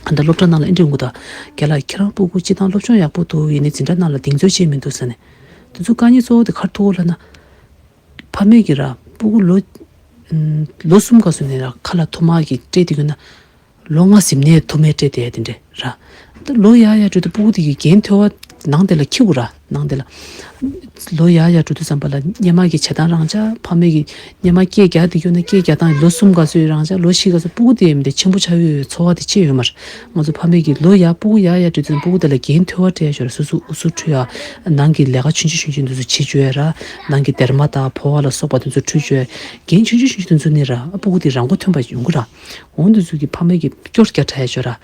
ཨ་ད་སློབ་གྲྭ་ནང་ལ་ཨེ་འདྲ་ཡོང་གི་ད། རྒན་ལགས་ཁྱེད་རང་སྤུ་གུ་སྤྱི་བཏང་སློབ་སྦྱོང་ཡག་པོ་འདུག་ཡིན་ནའི་འཛིན་གྲྭ་ནང་ལ་གདེང་ཚོད་ཅིག་མི་འདུག་ཟེར་ནས། དེ་ཚོ་དཀའ་ངལ་གཙོ་བོ་དེ་ག་རེ་ཐུག་ལབ་ན། ཕ་མས་ཀྱིས་ར་སྤུ་གུ་ལོ་ཨུམ་ལོ་གསུམ་སྐབས་སུ་ནས་ར་ཁ་ལག་ཐོག་མ་གི་སྤྲད་དེ་ཡོད་ན། ལོ་ལྔ་ཟིན་ནས་ཐོག་མའི་སྤྲད་དེ་དེ་འདྲས་ར། ད་ལོ་ཡར་ཡར་འགྲོ་དུས་སྤུ་གུ་དེ་གི་འགན་ཐོལ་བ་ནང་དེ་ལ་འཁྱེར་དགོས་ར་ནང་དེ་ལ། ལོ་ཡར་ཡར་འགྲོ་དུས་ཙམ་པ་ལ་སྔོན་མ་གི་བྱེད་སྟངས་རང་འཇགས། ཕ་མས་ཀྱིས་སྔོན་མ་སྐད་རྒྱག་དེ་ཡོད་ན་སྐད་རྒྱག་སྟངས་ལོ་གསུམ་སྐབས་སུ་རང་འཇགས། ལོ་བཞི་སྐབས་སུ་སྤུ་གུ་དེ་ཡང་མི་དེ་ཆེན་པོ་ཆགས་ཡོད་ཚོར་བ་དེ་ཅི་ཡོད་མ་རེད། ང་ཚོ་ཕ་མས་ཀྱིས་ལོ་ཡར་སྤུ་གུ་ཡར་ཡར་འགྲོ་དུས་སྤུ་གུ་དེ་ལ་འགན་ཐོལ་བ་སྤྲད་ཡ་ཞོར་སོ་སོ་ཨུ་ཚུགས་འཁྲུད་ཡ། ནང་གི་ལས་ཀ་ཆུང་ཆུང་ཆུང་ཆུང་དེ་ཚོ་བྱེད་བཅུག་ཡ་ར། ནང་གི་སྡེར་མ་དང་ཕོར་བ་ལ་སོགས་པ་དེ་ཚོ་འཁྲུད་བཅུག་ཡ། འགན་ཆུང་ཆུང་ཆུང་ཆུང་དེ་ཚོ་ནི་ར་སྤུ་གུ་དེ་རང་མགོ་ཐོན་པ་ཡོང་གི་ར། འོ་འདི་ཚོ་གི་ཕ་མས་ཀྱི་སྐྱོར་རྒྱག་དྲག་ཡ་ཅོ་ར།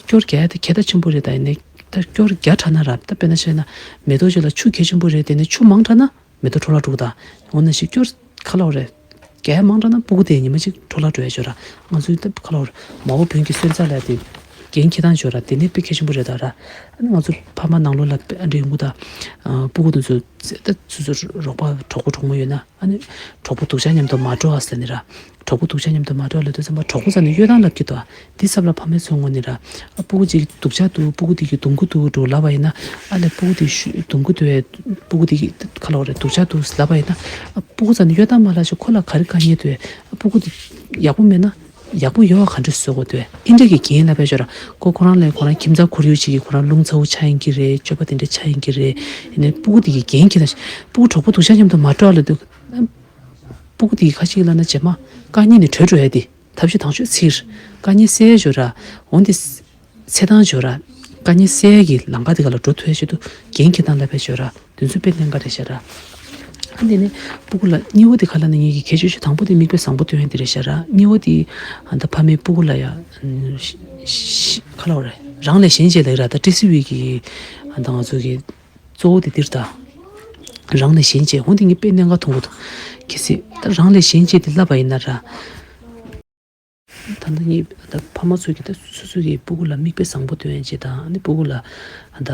སྐྱོར་རྒྱག་ཡ་དེ་གལ་ད་ཆེན་པོ་རེད། ད་ཡིན་ནའི་ད་སྐྱོར་རྒྱག་དྲག་ན་ར། ད་དཔེར་ན་བཤད་ན་མེ་ཏོག་ཅིག་ལ་ཆུ་གལ་ཆེན་པོ་རེད། དེ་ནས་ཆུ་མང་དྲགས་ན་མེ་ཏོག་འཕྲོ་བརླག་འགྲོ་གི་ད། འོ་ན་ཞིག་སྐྱོར་ཁ་ལོ་རེད། རྒྱག་ཡ་མང་དྲགས་ན་སྤུ་གུ་དེ་ཉི་མ་གཅིག་འཕྲོ་བརླག་འགྲོ་ཡ་ཅོ་ར། ང་ཚོའི་ད་ཁ་ལོ་རེད། མ་འོ་བོན་གྱི་སོན་རྩ་ལ་དེ་འགན་འཁྱེར་སྟངས་ཅོ་ར། དེ་ནས་དཔེ་གལ་ཆེན་པོ་རེད་ད་ར། ཨ་ནི་ང་ཚོ་ཕ་མ་ནང་ལོགས་ལ་ཨ་འདྲ་ཡོང་གི་ད། སྤུ་གུ་དེ་ཚོ་ད་སོ་སོ་རོགས་པ་གྲོགས་པོ་གྲོགས་མོ་ཡོད་ན། ཨ་ནི་གྲོགས་པོ་སྡུག་ཅག་མཉམ་དུ་མ་འགྲོ་ཨ་ཟེར་ནི་ར། གྲོགས་པོ་སྡུག་ཅག་མཉམ་དུ་མ་འགྲོ་ལབ་དུས་ཙམ་པ་གྲོགས་པོ་ཟེར་ནི་གཡོལ་སྟངས་ལབ་ཀྱི་འདུག་ཨ། འདི་ཚབ་ལ་ཕ་མའི་ཚོའི་ངོས་ནས་ར། ཨ་སྤུ་གུ་གཅིག་སྡུག་ཅག་འདུག་སྤུ་གུ་དེ་གི་གདུང་རྒྱུད་འདུག་འགྲོ་ལབ་པ་ཡིན་ན། ཨ་ལས་སྤུ་གུ་དེ་ཤུ་གདུང་རྒྱུད་འདུག་ཨེ། སྤུ་གུ་དེ་གི་ཁ་ལོ་རེད། སྡུག་ཅག་འདུག་ལབ་པ་ཡིན་ན། ཨ་སྤུ་གུ་ཟེར་ནི་གཡོལ་སྟངས་མ་ལབ་ཤིག་ཁོ་ལ་ག་རེ་དཀའ་ངལ་འདུག་ཨེ། ཨ་སྤུ་གུ་དེ་ཡག་པོ་མེད་ན་ཡག་པོ་ཡོད་པ་ག་འདྲ་བཟོ་དགོས་འདུག་ཨེ། ཨིན་འདྲ་གི་འགན་ལབ་པའི་ཞོར་ར་ཁོ་ཁོ་རང་ལས་ཁོ་རང་ཁྱིམ་ཚང་ཁོར་ཡུག་ཅིག་གི་ཁོ་རང་རླུང་ཚ་བོ་ཆགས་ཡིན་གྱི་རེད། སྤྱོད་པ་དེ་འདྲ་ཆགས་ཡིན་གྱི་རེད། ཡིན་ནའི་སྤུ་གུ་དེ་གི་འགན་འཁྱེར་ན་ཤིག་སྤུ་གུ་གྲོགས་པོ་སྡུག་ཅག་མཉམ་དུ་མ་འགྲོ་ཨ་ལབ་དུས། སྤུ་གུ་དེ་གི་ཁ་ཅིག་ལབ་ན་རྗེས་མ་དཀའ་ངལ་ནས་གྲོལ་འགྲོ་ཡ་དེ། ཐབས་ཤེས་དང་ཤོས་ཚིར། དཀའ་ངལ་སེལ་ཞོར་ར། འོན་ཏེ་ཚེ་ཐང་ཞོར་ར། དཀའ་ངལ་སེལ་གྱི་ལམ་ཁ་དེ་ག་ལ་འགྲོ་ཐུབ་ཡ་ཆེད་དུ་འགན་འཁྱེར་སྟངས་ལབ་པའི་ཞོར་ར། དེ་ཚོ་དཔེ་གནད་འགག་རེད་ཤག་ར། ཨ་འདི་ནི་སྤུ་གུ་ལ་གཉིས་པ་དེ་ག་ལབ་ན་ངེད་ཀྱི་གལ་ཆེ་ཤོས་དང་པོ་དེ་མིག་དཔེ་བཟང་པོ་སྟོན་ཡ་དེ་རེད་ཤག་ར། གཉིས་པ་དེ་ཨ་ད་ཕ་མས་སྤུ་གུ་ལ་ཡ་ཤི་ཤི་ག་ལབ་རེད། རང་ལས་གཞན་གཅེས་ལབ་ར། ད་ཏི་སི་ཝི་གི་ཨ་ད་ང་ཚོ་གི་གཙོ་བོ་དེ་འདིར་ད། རང་ལས་གཞན་གཅེས། འོ་འདི་ངས་དཔེ་གནད་འགག་མཐོང་གི་འདུག་གལ་སྲིད་ད་རང་ལས་གཞན་གཅེས་དེ་ལབ་པ་ཡིན་ན་ར། ད་ལྟ་ངས་ད་ཕ་མ་ཚོས་ཀྱི་ད་སོ་སོ་གི་སྤུ་གུ་ལ་མིག་དཔེ་བཟང་པོ་སྟོན་ཡ་བྱེད་སྟངས། ཨ་ནི་སྤུ་གུ་ལ་ད་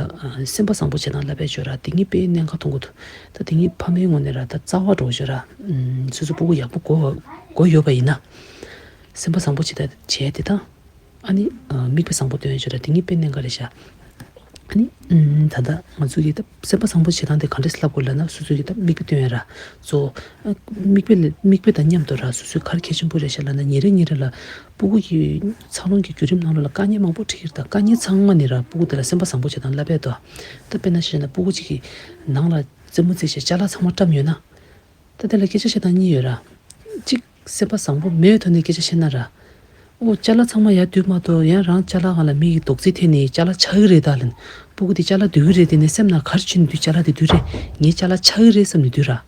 སེམས་པ་བཟང་པོ་བྱེད་སྟངས་ལབ་པའི་ཞོར་ར། དེ་ངས་དཔེ་གནད་འགག་མཐོང་གི་འདུག་ད་དེ་ངས་ཕ་མའི་ངོས་ནས་ར་ད་རྩ་བ་འགྲོ་ཞོར་ར། སོ་སོ་སྤུ་གུ་ཡག་པོ་གོ་གོ་ཡོད་པ་ཡིན་ན། སེམས་པ་བཟང་པོ་བྱེད་ད་བྱས་དེ་དང་། ཨ་ནི་ཨ་མིག་དཔེ་བཟང་པོ་སྟོན་ཡ་ཅོ་ར། དེ་ངས་དཔེ་གནད་འགག་རེད་ཤག་ཨ་ནི་ཨུམ་ད་ལྟ་ང་ཚོ་གི་ད་སེམས་པ་བཟང་པོ་བྱེད་སྟངས་དེ་ག་འདྲས་ལབ་དགོས་ལབ་ན། སོ་སོ་གི་ད་མིག་དཔེ་སྟོན་ཡ་ར། གཙོ་བོ་ཨ་མིག་དཔེ་ལ་མིག་དཔེ་དང་མཉམ་དུ་ར་སོ་སོའི་ག་རེ་གལ་ཆེན་པོ་རེད་ཤག་ལབ་ན། ཉིན་རེ་ཉིན་རེ་ལ་སྤུ་གུ་གི་འཚར་ལོངས་ཀྱི་བརྒྱུད་རིམ་ནང་ལོགས་ལ་དཀའ་ངལ་མང་པོ་འཕྲད་ཀྱི་རེད། ད་དཀའ་ངལ་ཚང་མ་ནི་ར་སྤུ་གུ་དེ་ལ་སེམས་པ་བཟང་པོ་བྱེད་སྟངས་ལབ་ཡ་དོ། ད་དཔེར་ན་བཤད་ན་སྤུ་གུ་གཅིག་གི་ནང་ལ་རྩེད་མོ་རྩེ་བྱས་ཅ་ལག་ཚང་མ་བཀྲམ་ཡོད་ན། ད་དེ་ལ་སྐད་ཆ་བཤད་སྟངས་གཉིས་ཡོད་ར། གཅིག་སེམས་པ་བཟང་པོ་མེད་ཐོག་ནས་སྐད་ཆ་བཤད་ན་ར། ཨོ་ཅ་ལག་ཚང་མ་ཡར་བསྡུས་མ་གཏོགས་ཡང་རང་ཅ་ལག་སྒང་ལ་མི་གི་རྡོག་རྫིས་ཐེབས་ནས་ཅ་ལག་ཆག་གི་རེད་ད་ལབ་ནས། སྤུ་གུ་དེ་ཅ་ལག་བསྡུ་གི་རེད། དེ་ནས་སེམས་ནང་ག་རེ་བྱས་ནས་བསྡུས། ཅ་ལག་དེ་བསྡུས་རེད། ངས་ཅ་ལག་ཆག་གི་རེད་བསམ་ནས་བསྡུས་ར།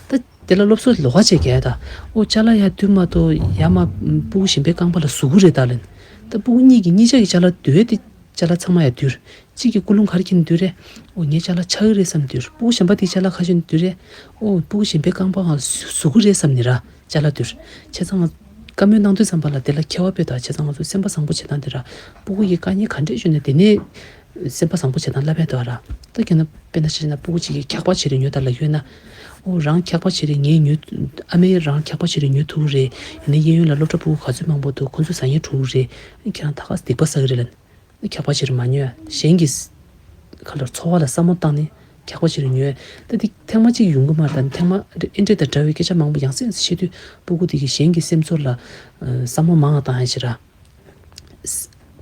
ད་དེ་ལ་སློབ་གསོ་ལོགས་ཀ་བྱས་རྒྱག་ཡ་ད། ཨོ་ཅ་ལག་ཡར་བསྡུས་མ་གཏོགས་ཡར་མར་སྤུ་གུ་གཞན་པའི་རྐང་པ་ལ་ཟུག་གི་རེད་ད་ལབ་ནས། ད་སྤུ་གུ་གཉིས་ཀྱིས་གཉིས་ཆ་གི་ཅ་ལག་བསྡུས་ཏེ་ཅ་ལག་ཚང་མ་ཡར་བསྡུས། གཅིག་གི་ཀུན་སློང་ག་རེ་འཁྱེར་ནས་བསྡུས་རེད། ཨོ་ངའི་ཅ་ལག་ཆག་གི་རེད་བསམ་བསྡུས། སྤུ་གུ་གཞན་པ་དེའི་ཅ་ལག་ཁ་ཤས་ནས་བསྡུས་རེད། ཨོ་སྤུ་གུ་གཞན་པའི་རྐང་པ་སྒང་ཟུག་གི་རེད་བསམ་ནས་ར་ཅ་ལག་བསྡུས། བྱས་ཙང་ང་བཀའ་མོལ་གནང་དུས་ཙམ་པ་ལ་དེ་ལ་མཁས་པ་དཔེ་དང་། བྱས་ཙང་ང་ཚོ་སེམས་པ་བཟང་པོ་བྱེད་སྟངས་དེ་ར། སྤུ་གུ་ཡི་དཀའ་ངལ་ག་འདྲས་བྱུང་ན་དེ་ནས་སེམས་པ་བཟང་པོ་བྱེད་སྟངས་ལབ་ཡ་དེ་ར། ད་གལ་ན་དཔེར་ན་བཤད་ན་སྤུ་གུ་གཅིག་གིས་འཁྱག་པ་བྱས་རེ་ཉོ་དང་ལབ་ཡོད་ན། ཨོ་རང་འཁྱག་པ་བྱས་རེ་ངས་ཉོ། ཨ་མས་རང་འཁྱག་པ་བྱས་རེ་ཉོ་ཐུབ་ཀྱི་རེད། ཡིན་ན་གཡས་གཡོན་ལ་སློབ་གྲྭ་སྤུ་གུ་ག་ཚོད་མང་པོ་འདུག་ཁོང་ཚོས་ཟ་ཉེན་འགྲོ་གི་རེད། ཁྱེད་རང་ད་ག་སྡིག་པ་བསགས་ཀྱི་རེད་ལབ། འཁྱག་པ་བྱས་རེ་མ་ཉོ་ཡ། གཞན་གྱི་ཁ་ལ་འཚོ་བ་ལ་བསམ་བློ་བཏང་ནས་འཁྱག་པ་བྱས་རེ་ཉོ་ཡ། ད་འདི་ཐེངས་མ་གཅིག་ཡོང་གི་མ་རེད། ད་ཐེངས་མ་ཨེ་འདྲས་དང་འདྲ་བའི་སྐད་ཆ་མང་པོ་ཡང་སེ་ཡང་སེ་བཤད་དུས་སྤུ་གུ་དེ་གིས་གཞན་གྱི་སེམས་ཚོར་ལ་བསམ་བློ་མང་བ་བཏང་ཡ་ཞིག་ར།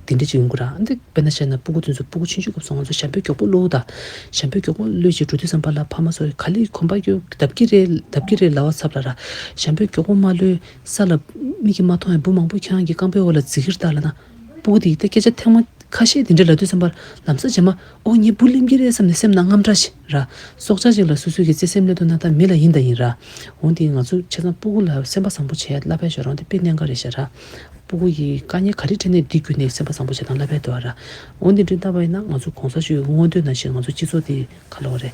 དེ་འདྲ་ཅིག་ཡོང་གི་ར། འདི་དཔེར་ན་བཤད་ན་སྤུ་གུ་དེ་ཚོ་སྤུ་གུ་ཆུང་ཆུང་སྐབས་སུ་ང་ཚོ་ཞྭ་འབོད་མགྱོགས་པོ་གློད་ད། ཞྭ་འབོད་མགྱོགས་པོ་གློད་བྱས་འགྲོ་དུས་ཙམ་པ་ལ་ཕ་མ་ཚོ་ག་ལེར་གོམ་པ་རྒྱག་བརྡབ་ཀྱི་རེད་བརྡབ་ཀྱི་རེད་ལབ་པ་ཚབ་ལ་ར། ཞྭ་འབོད་མགྱོགས་པོ་མ་གློད། ས་ལ་མིག་གིས་མ་མཐོང་ཡ་འབུ་མང་པོ་ཁྱེད་རང་གི་རྐང་པའི་འོག་ལ་འཛེག་གི་རེད་ད་ལབ་ན། སྤུ་གུ་དེ་གིས་ད་སྐད་ཆ་ཐེངས་མ་ཁ་ཤས་དེ་འདྲ་ལབ་དུས་ཙམ་པ་ལམ་སང་རྗེས་མ་ཨོ་ངས་འབུ་ལེན་གྱི་རེད་བསམ་ནས་སེམས་ནང་དངངས་སྐྲག་ཞིག་ར། སྲོག་ཆགས་ཅིག་ལ་སོ་སོ་གིས་བརྩེ་སེམས་སླེབས་ཐུབ་ན་ད་མི་ལ་ཡིན་དང་ཡིན་ར། འོན་ཏེ་ང་ཚོ་བྱས་ཙང་སྤུ་གུ་ལ་སེམས་པ་བཟང་པོ་བྱེད་ཡ་ལབ་པའི་ཞོར་རང་དེ་དཔེ་གནད་འགག་རེད་ཤག་ར། སྤུ་གུ་ཡི་དཀའ་ངལ་ག་རེ་འཕྲད་ནའི་འདི་བརྒྱུད་ནས་སེམས་པ་བཟང་པོ་བྱེད་སྟངས་ལབ་པའི་འདུག་ར། འོན་ཏེ་འདི་ལྟ་བ་ཡིན་ན་ང་ཚོ་གོང་ས་མཆོག་གི་མངོན་འདོད་ནང་བཞིན་ང་ཚོ་སྤྱི་ཚོགས་དེ་ག་ལབ་དགོས་རེད།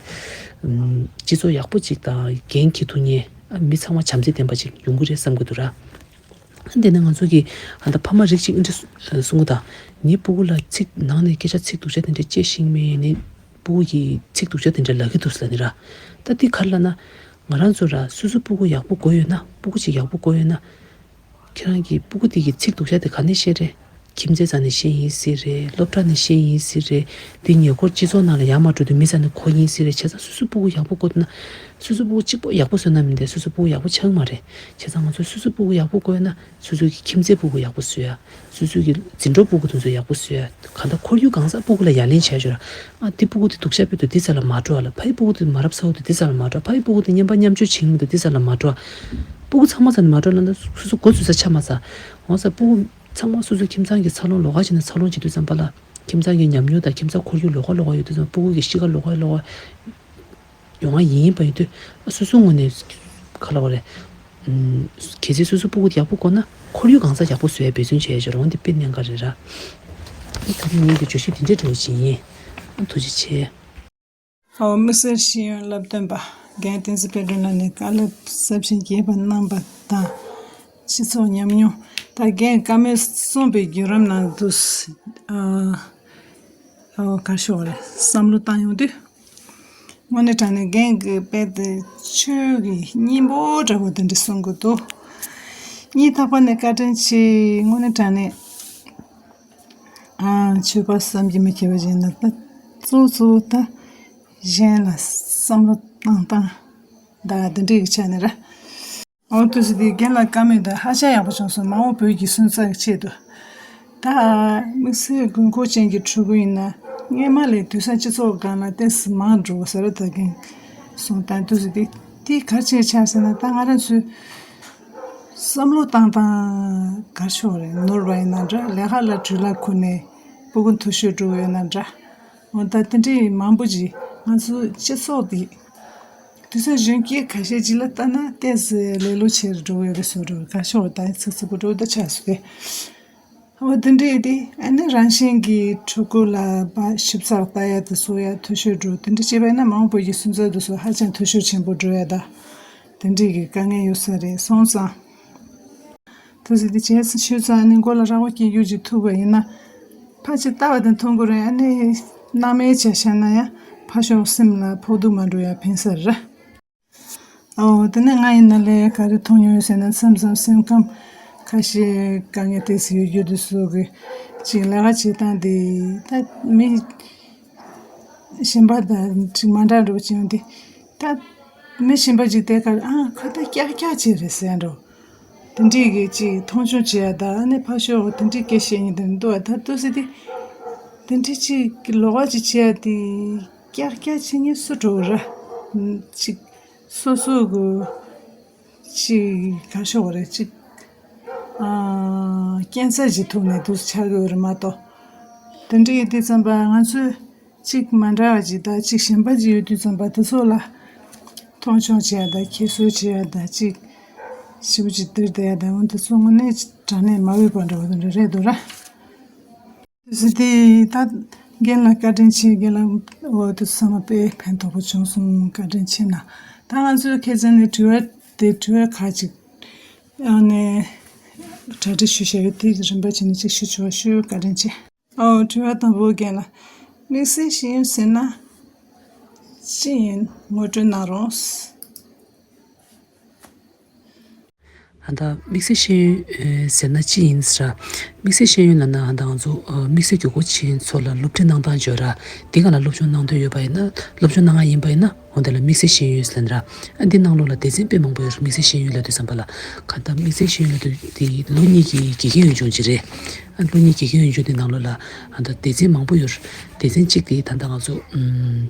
ཨམ། སྤྱི་ཚོགས་ཡག་པོ་ཅིག་དང་འགན་འཁྱེར་ཐུབ་མཁན། ཨ། མི་ཚང་མ་བྱམས་བརྩེ་ལྡན་པ་ཅིག་ཡོང་གི་རེད་བསམ་གྱི་འདུག་ར། ཨ་དེ་ནས་ང་ཚོ་གི་ཨ་ད་ཕ་མ་རིགས་གཅིག་ཨེ་འདྲ་གསུང་གི་ད། ངའི་སྤུ་གུ་ལ་ཚིག་ནང་ནས་སྐད་ཆ་ཚིག་སྡུག་ཅག་དེ་འདྲ་བཤད་ཤེས་མེད་ནས། སྤུ་གུ་གི་ཚིག་སྡུག་ཅག་དེ་འདྲ་ལབ་ཀྱི་འདུག་ཟེར་ནི་ར། ད་དེ་ག་རེ་ལབ་ན། ང་རང་ཚོ་ར་སོ་སོ་སྤུ་གུ་ཡག་པོ་དགོས་ཡོད་ན། སྤུ་གུ་གཅིག་ཡག་པོ་དགོས་ཡོད་ན། ཁྱེད་རང་གི་སྤུ་གུ་དེ་གི་ཚིག་སྡུག་ཅག་དེ་ག་ནས་བཤད་རེད། ཁྱིམ་མཚེས་རྩ་ནས་བཤད་ཡིན་སྲིད་རེད། སློབ་གྲྭ་ནས་བཤད་ཡིན་སྲིད་རེད། དེ་ཉེ་འཁོར་སྤྱི་ཚོགས་ནང་ལ་ཡར་མར་འགྲོ་དུས་མི་རྩ་ནས་གོ་ཡིན་སྲིད་རེད། བྱས་ཙང་སོ་སོ་སྤུ་གུ་ཡག་པོ་དགོས་འདུག་ན། སོ་སོ་སྤུ་གུ་གཅིག་པོ་ཡག་པོ་བཟོས་ན་མི་འདུག་སོ་སོ་སྤུ་གུ་ཡག་པོ་ཆགས་མ་རེད། བྱས་ཙང་ང་ཚོ་སོ་སོ་སྤུ་གུ་ཡག་པོ་དགོས་ན། སོ་སོ་གི་ཁྱིམ་མཚེས་སྤུ་གུ་ཡག་པོ་བཟོ་ཡ། སོ་སོ་གི་འཛིན་གྲོགས་སྤུ་གུ་དེ་ཚོ་ཡག་པོ་བཟོ་ཡ། གང་ལྟར་ཁོར་ཡུག་གང་ས་སྤུ་གུ་ལ་ཡ་ལན་བྱས་ཞོར། ཨ་དེ་སྤུ་གུ་དེ་སྡུག་ཤ་དཔེ་དུ་འདི་ཚ་ལ་མ་འགྲོ་བ་ལ། ཕ་ཡི་སྤུ་གུ་དེ་མ་རབས་ཚ་བོ་དེ་འདི་ཚ་ལ་མ་འགྲོ། ཕ་ཡི་སྤུ་གུ་དེ་མཉམ་པ་མཉམ་སྤྱོད་བྱེད་མི་འདུག་འདི་ཚ་ལ་མ་འགྲོ། སྤུ་གུ་ཚང་མ་ཚ་ནས་མ་འགྲོ་ལ་ན་སོ་སོ་འགོ་ཚུགས་ས་ཆ་མ་ཚ། འོ་ས་སྤུ་གུ་ཚང་མ་སོ་སོ་ཁྱིམ་ཚང་གི་འཚར་ལོངས་ལོགས་ཀ་བྱས་ནས་འཚར་ལོངས་བྱེད་དུས་ཙམ་པ་ལ། ཁྱིམ་ཚང་གི་ཉམས་མྱོང་དང་ཁྱིམ་ཚང་ཁོར་ཡུག་ལོགས་ཀ་ལོགས་ཀ་ཡོད་དུས་ཙམ། སྤུ་གུ་གི་གཤིས་ཀ་ལོགས་ཀ་ལོགས་ཀ་ཡོང་བ་ཡིན་པ་ཡིན་དུས། སོ་སོའི་ངོས་ནས་ག་ལབ་དགོས་རེད། ཨུམ། གལ་སྲིད་སོ་སོའི་སྤུ་གུ་དེ་ཡག་པོ་དགོས་ན་ཁོར་ཡུག་གང་ས་ཡག་པོ་བཟོ་ཡ་འབད་བརྩོན་བྱེད་ཡ་ཅིག་རོགས་འདི་དཔེ་གནད་འགག་རེད་ར། ད་རིང་ངེད་ཀྱི་བརྗོད་གཞི་དེ་འདྲའི་འགྲོ་བཞིན་ཡིན། ཐུགས་རྗེ་ཆེ། ཨོ་དམིགས་བསལ་ཤེས་ཡོན་བསླབ་སྟོན་པ་རྒན་བསྟན་འཛིན་དཔལ་སྒྲོན་ལགས་ནས་བཀའ་སློབ་ཟབ་ཅིང་རྒྱས་པ་གནང་བ་དང་། སྤྱི་ཚོགས་ཉམས་མྱོང་དང་། རྒན་བཀའ་མོལ་གསུངས་པའི་བརྒྱུད་རིམ་ནང་དུ། ཨ། ཨོ་ག་ཤོག་རེད། བསམ་བློ་བཏང་ཡོང་དུས། དངོས་གནས་དྲང་གནས་རྒན་གྱིས་དཔེ་དེ་ཆོས་ཀྱི་སྙིང་པོ་འདྲ་པོ་དེ་འདྲ་གསུང་གི་འདུག་སྙིང་ཐག་པ་ནས་བཀའ་དྲིན་ཆེ། དངོས་གནས་དྲང་གནས། ཨ། ཆོས་པ་བསམ་གྱིས་མི་ཁྱབ་པ་ཞིག་ཡིན་ན། ད་གཙོ་གཙོ་བོ་ད་གཞན་ལ་བསམ་བློ་བཏང་སྟངས་ད་དེ་འདྲ་ཡི་ཆ་ནས་ར། འོ་དུས་སུ་དེ་རྒན་ལགས་བཀའ་མོལ་དེ་ཧ་ཅང་ཡག་པོ་བྱུང་སོང་། མ་འོངས་བོད་ཀྱི་སོན་རྩ་གི་ཆེད་དུ། ད་དམིགས་བསལ་དགོས་མཁོ་ཅན་གྱི་ཕྲུ་གུ་ཡིན་ན་སྔོན་མ་ལས་དུས་སང་སྤྱི་ཚོགས་སྒང་ལ་ཏོག་ཙམ་མང་འགྲོ་བ་ཟེར་བ་ད་རྒན་གསུངས་སྟངས་དུས་སུ་དེ་དེ་ག་རེ་ཆགས་ཟེར་ན། ད་ང་རང་ཚོའི་བསམ་བློ་བཏང་སྟངས་ག་རེ་ཆོག་རེད། ནོར་བ་ཡིན་ན་འདྲ། ལས་ཀ་ལ་འགྲུལ་ལ་ཁུར་ནས་སྤུ་གུ་མཐོ་ཤོས་འགྲོ་གི་ཡོད་ན་འདྲ། འོ་ད་དེ་འདྲའི་མང་པོ་ཅིག་ང་ཚོའི་སྤྱི་ཚོགས་འདི་དུས་སང་གཞོན་སྐྱེས་ཁ་ཤས་ཅིག་ལ་ལྟ་ན་ཏོག་ཙམ་ལེ་ལོ་ཆེར་འགྲོ་གི་ཡོད་རེད་ཟེར་འགྲོ་གི། ག་ཤོག་ད་ཚིག་ཚིག་པོ་འགྲོ་ད་ཆགས་སོང་སྟེ། འོ་དེ་འདྲའི་དེ་ཨ་ནི་རང་བཞིན་གྱིས་ཕྲུ་གུ་ལ་ཕར་ཞིབ་ཚགས་ལྟ་ཡ་དེ་ཚོ་ཡ་མཐོ་ཤོས་འགྲོ། དེ་འདྲ་བྱས་པ་ཡིན་ན་མ་འོངས་བོད་ཀྱི་སོན་རྩ་དེ་ཚོ་ཧ་ཅང་མཐོ་ཤོས་ཆེན་པོ་འགྲོ་ཡ་ད་དེ་འདྲའི་གི་དཀའ་ངལ་ཡོད་ས་རེད། སོང་ཙང་དུས་ཚོད་འདི་བྱས་ཚེ་ཆུ་ཚོད་ཨ་ནི་མགོ་ལ་ར་བ་སྐྱེ་རྒྱུ་ཅིག་ཐུག་པ་ཡིན་ན། ཕར་ཅིག་ལྟ་བ་དང་མཐོང་གི་རེད། ཨ་ནི་སྣང་མེད་བྱས་བཞག་ན་ཡང་ཕར་ཕྱོགས་སེམས་ལ་ཕོག་ཐུག་མ་འགྲོ་ཡ་ཕན་ས་རེད། ཨོ་དེ་ནས་ང་ཡིན་ན་ལས་ག་རེ་མཐོང་མྱོང་ཡོད་ཟེར་ན། མཚམས་མཚམས་སེམས་ཁམས་ཁ་ཤས་དཀའ་ངལ་ཏོག་ཙམ་ཡོད་རྒྱུ་དེ་ཚོ་གི་ཅིག་ལས་ཀ་བྱེད་སྟངས་དེ་ད་མི་གཞན་པ་དང་ཅིག་མ་འདྲ་འགྲོ་ཅིག་ཡོང་དུས། ད་མི་གཞན་པ་ཅིག་དེ་གར་ཨ་ཁ་ད་ཀྱག་ཀྱག་བྱེད་རེད་ཟེར་འགྲོ། དེ་འདྲས་གི་ཅིག་མཐོང་ཆུང་བྱེད་ཡ་ད། ཨ་ནི་ཕར་ཞོག་དེ་འདྲས་སྐད་བཤད་མཁན་དེ་འདུག་བ། ད་ལྟོས་ཟེར་དེ་དེ་འདྲས་ཅིག་ལོགས་ཀ་ཅིག་བྱེད་ཡ་དེ་ཀྱག་ཀྱག་བྱེད་མཁན་སུ་འགྲོ་ར། ཅིག་སོ་སོ་གི་ཅིག་ག་ཤོག་རེད། ཅིག་ཨ་རྐྱེན་རྩ་ཅིག་ཐུག་ནས་དུས་ཆགས་ཡོད་རེད་མ་གཏོགས། དེ་འདྲས་ཡིན་དུས་ཙམ་པ་ང་ཚོས་གཅིག་མ་འདྲ་བ་ཅིག་དང་གཅིག་གཞན་པ་ཅིག་ཡོད་དུས་ཙམ་པ་དེ་ཚོ་ལ་མཐོང་ཆུང་བྱེད་ཡ་དང་ཁྱད་གསོད་བྱེད་ཡ་དང་གཅིག་ཞིབ་ཅིག་བསྡུར་བསྡད་ཡ་དང་། འོ་དེ་ཚོ་དངོས་གནས་དྲང་གནས་མ་འོས་པ་འདྲ་བ་དེ་འདྲ་རེད་འདུག་ར། དེ་ཚོ་དེ་ད་རྒན་ལ་བཀའ་དྲིན་ཆེ། རྒན་ལགས་འོ་དེ་ཚོ་ཚང་མ་དཔེ་ཕན་ཐོགས་པོ་བྱུང་སོང་། བཀའ་དྲིན་ཆེ་གནང་། ད་ང་ཚོའི་ཁ་སང་ནས་དྲི་བ་དེ་དྲི་བ་ཁག་ཅིག་ཨ་ནས་གྲ་སྒྲིག་ཞུས་བཞག་ཡོད། དེ་རིམ་པ་བྱས་ནས་ཅིག་ཞུ་ཆོག་ཞུ། བཀའ་དྲིན་ཆེ། ཨོ་དྲི་བ་དང་པོ་རྒན་ལགས། དམིགས་བསལ་ཤེས་ཡོན་ཟེར་ན་ཅི་ཡིན་ངོ་སྤྲོད་གནང་རོགས། ཨ་ད་དམིགས་བསལ་ཤེས་ཡོན་ཨེ་ཟེར་ན་ཅི་ཡིན་ཟེར་ར། དམིགས་བསལ་ཤེས་ཡོན་ལབ་ན་ཨ་ད་ང་ཚོ་ཨ་དམིགས་བསལ་གྱི་སྒོ་ཆེན་ཚོ་ལ་སློབ་ཁྲིད་གནང་སྟངས་བརྗོད་ར། དེ་ག་ལ་སློབ་སྦྱོང་གནང་འདོད་ཡོད་པ་ཡིན་ན། སློབ་སྦྱོང་གནང་ཡ་ཡིན་པ་ཡིན་ན། འོ་དེ་ལ་དམིགས་བསལ་ཤེས་ཡོན་ཟེར་ལབ་ན་ར། ཨ་འདི་ནང་ལོགས་ལ་སྡེ་ཚན་དཔེ་མང་པོ་ཡོད་རེད། དམིགས་བསལ་ཤེས་ཡོན་ལབ་དུས་ཙམ་པ་ལ། གང་ལྟར་དམིགས་བསལ་ཤེས་ཡོན་ལབ་དུས་དེ་ལོ་གཉིས་ཀྱི་དགེ་རྒན་འོས་སྦྱོང་ཅིག་རེད། ཨ་ལོ་གཉིས་དགེ་རྒན་འོས་སྦྱོང་དེ་ནང་ལོགས་ལ་ཨ་ད་སྡེ་ཚན་མང་པོ་ཡོད་རེད། སྡེ་ཚན་གཅིག་དེ་ད་ལྟ་ང་ཚོ་ཨམ་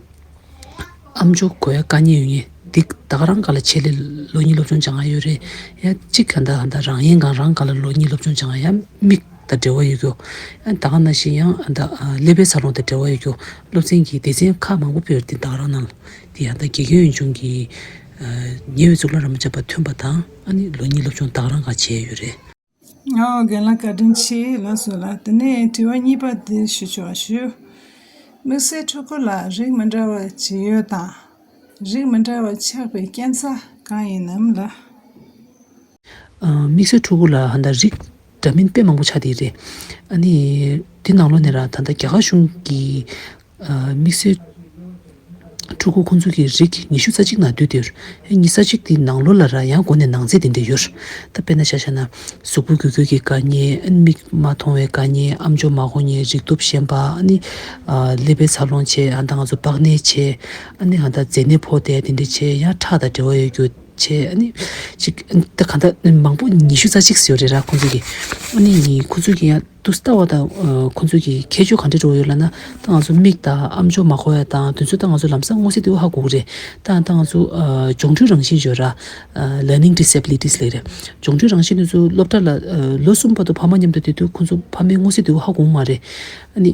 ཨམ་ཅོག་གོ་ཡ་དཀའ་ངལ་ཡོད་མཁན་འདི་ད་ག་རང་སྒང་ལ་ཆེད་ལས་ལོ་གཉིས་སློབ་སྦྱོང་སྦྱང་ཡ་ཡོད་རེད། ཡ་གཅིག་ག་ད་ད་རང་ཡན་གང་རང་སྒང་ལ་ལོ་གཉིས་སློབ་སྦྱོང་སྦྱང་ཡ་མིག་དང་འབྲེལ་བ་ཡོད་རྒྱུ། ཨ་ད་ག་ནང་བཞིན་ཡང་ཨ་ད་ཀླད་པའི་འཚར་ལོངས་དང་འབྲེལ་བ་ཡོད་རྒྱུ། སློབ་ཚན་གྱི་སྡེ་ཚན་ཁག་མང་པོ་ཡོད་རེད། དེ་ད་ག་རང་ནང་ལ་དེ་ཡང་ད་དགེ་རྒན་འོས་སྦྱོང་གི་ཉེ་བའི་གཙུག་ལག་རིན་པོ་ཆེ་པ་ཐོན་པ་དང་། ཨ་ནི་ལོ་གཉིས་སློབ་སྦྱོང་ད་ག་རང་སྒང་བྱས་ཡོད་རེད། ཨོ་རྒན་ལགས་བཀའ་དྲིན་ཆེ་ལགས་སོ་ལགས། དེ་ནས་དྲི་བ་གཉིས་པ་དེ་ཞུ་ཆོག་ཞུ། དམིགས་བསལ་ཕྲུ་གུ་ལ་རིགས་མི་འདྲ་བ་ཇི་ཡོད་དང་། རིགས་མི་འདྲ་བ་ཆགས་པའི་རྐྱེན་རྩ་གང་ཡིན་ནམ་ལགས། དམིགས་བསལ་ཕྲུ་གུ་ལ་ཧ་ད་རིགས་འདྲ་མིན་དཔེ་མང་པོ་ཆགས་བསྡད་རེད། ཨ་ནི་དེ་ནང་ལོགས་ནས་ར་ད་ལྟ་རྒྱ་གར་གཞུང་གི་དམིགས་བསལ་ཕྲུ་གུ་ཁོང་ཚོ་གི་རིགས་ཉི་ཤུ་རྩ་གཅིག་ནང་བསྡུས་ཏེ་ཡོད། ཉི་ཤུ་རྩ་གཅིག་དེ་ནང་ལོགས་ལ་ར་ཡང་འགོ་ནས་ནང་རྫས་དེ་འདྲ་ཡོད། ད་དཔེར་ན་ཆ་བཞག་ན་གཟུགས་པོ་འགུལ་སྐྱོད་ཀྱི་དཀའ་ངལ། ཨ་ནི་མིག་མ་མཐོང་བའི་དཀའ་ངལ། ཨམ་ཅོག་མ་གོ་མཁན། རིག་སྟོབས་ཞན་པ། ཨ་ནི་ཀླད་པའི་འཚར་ལོངས་བྱས། ཨ་ད་ང་ཚོ་པགས་ནད་བྱས། ཨ་ནི་ཨ་ད་མཛེ་ནད་ཕོག་བསྡད་དེ་འདྲ་བྱས། ཡང་ཁྲག་དང་འབྲེལ་བ་ཡོད་རྒྱུ་བྱས། ཨ་ནི་ཅིག་ད་གང་ལྟར་མང་པོ་ཉི་ཤུ་རྩ་གཅིག་ཡོད་རེད་ར་ཁོང་ཚོ་གི། ཨ་ནི་ཁོང་ཚོ་གི་ཡང་དུས་ལྟ་བ་དང་ཁོང་ཚོ་གི་ཁྱད་ཆོས་ག་འདྲ་འགྲོ་ཡོད་ལབ་ན། ད་ང་ཚོ་མིག་དང་ཨམ་ཅོག་མ་གོ་ཡ་དང་དེ་ཚོ་ད་ང་ཚོ་ལམ་སང་མངོན་གསལ་དོད་པོ་ཧ་གོ་གི་རེད། ད་ད་ང་ཚོ་ཨ་འབྱོར་འཕྲུལ་རང་བཞིན་ཡོད་ར། ཨ་learning disabilities ལབ་རེད། འབྱོར་འཕྲུལ་རང་བཞིན་དེ་ཚོ་སློབ་གྲྭ་ལ་ཨ་ལོ་གསུམ་བར་དུ་ཕ་མ་མཉམ་དུ་བསྡད་དུས་ཁོང་ཚོ་ཕ་མས་མངོན་གསལ་དོད་པོ་ཧ་གོ་གི་མ་རེད། ཨ་ནི་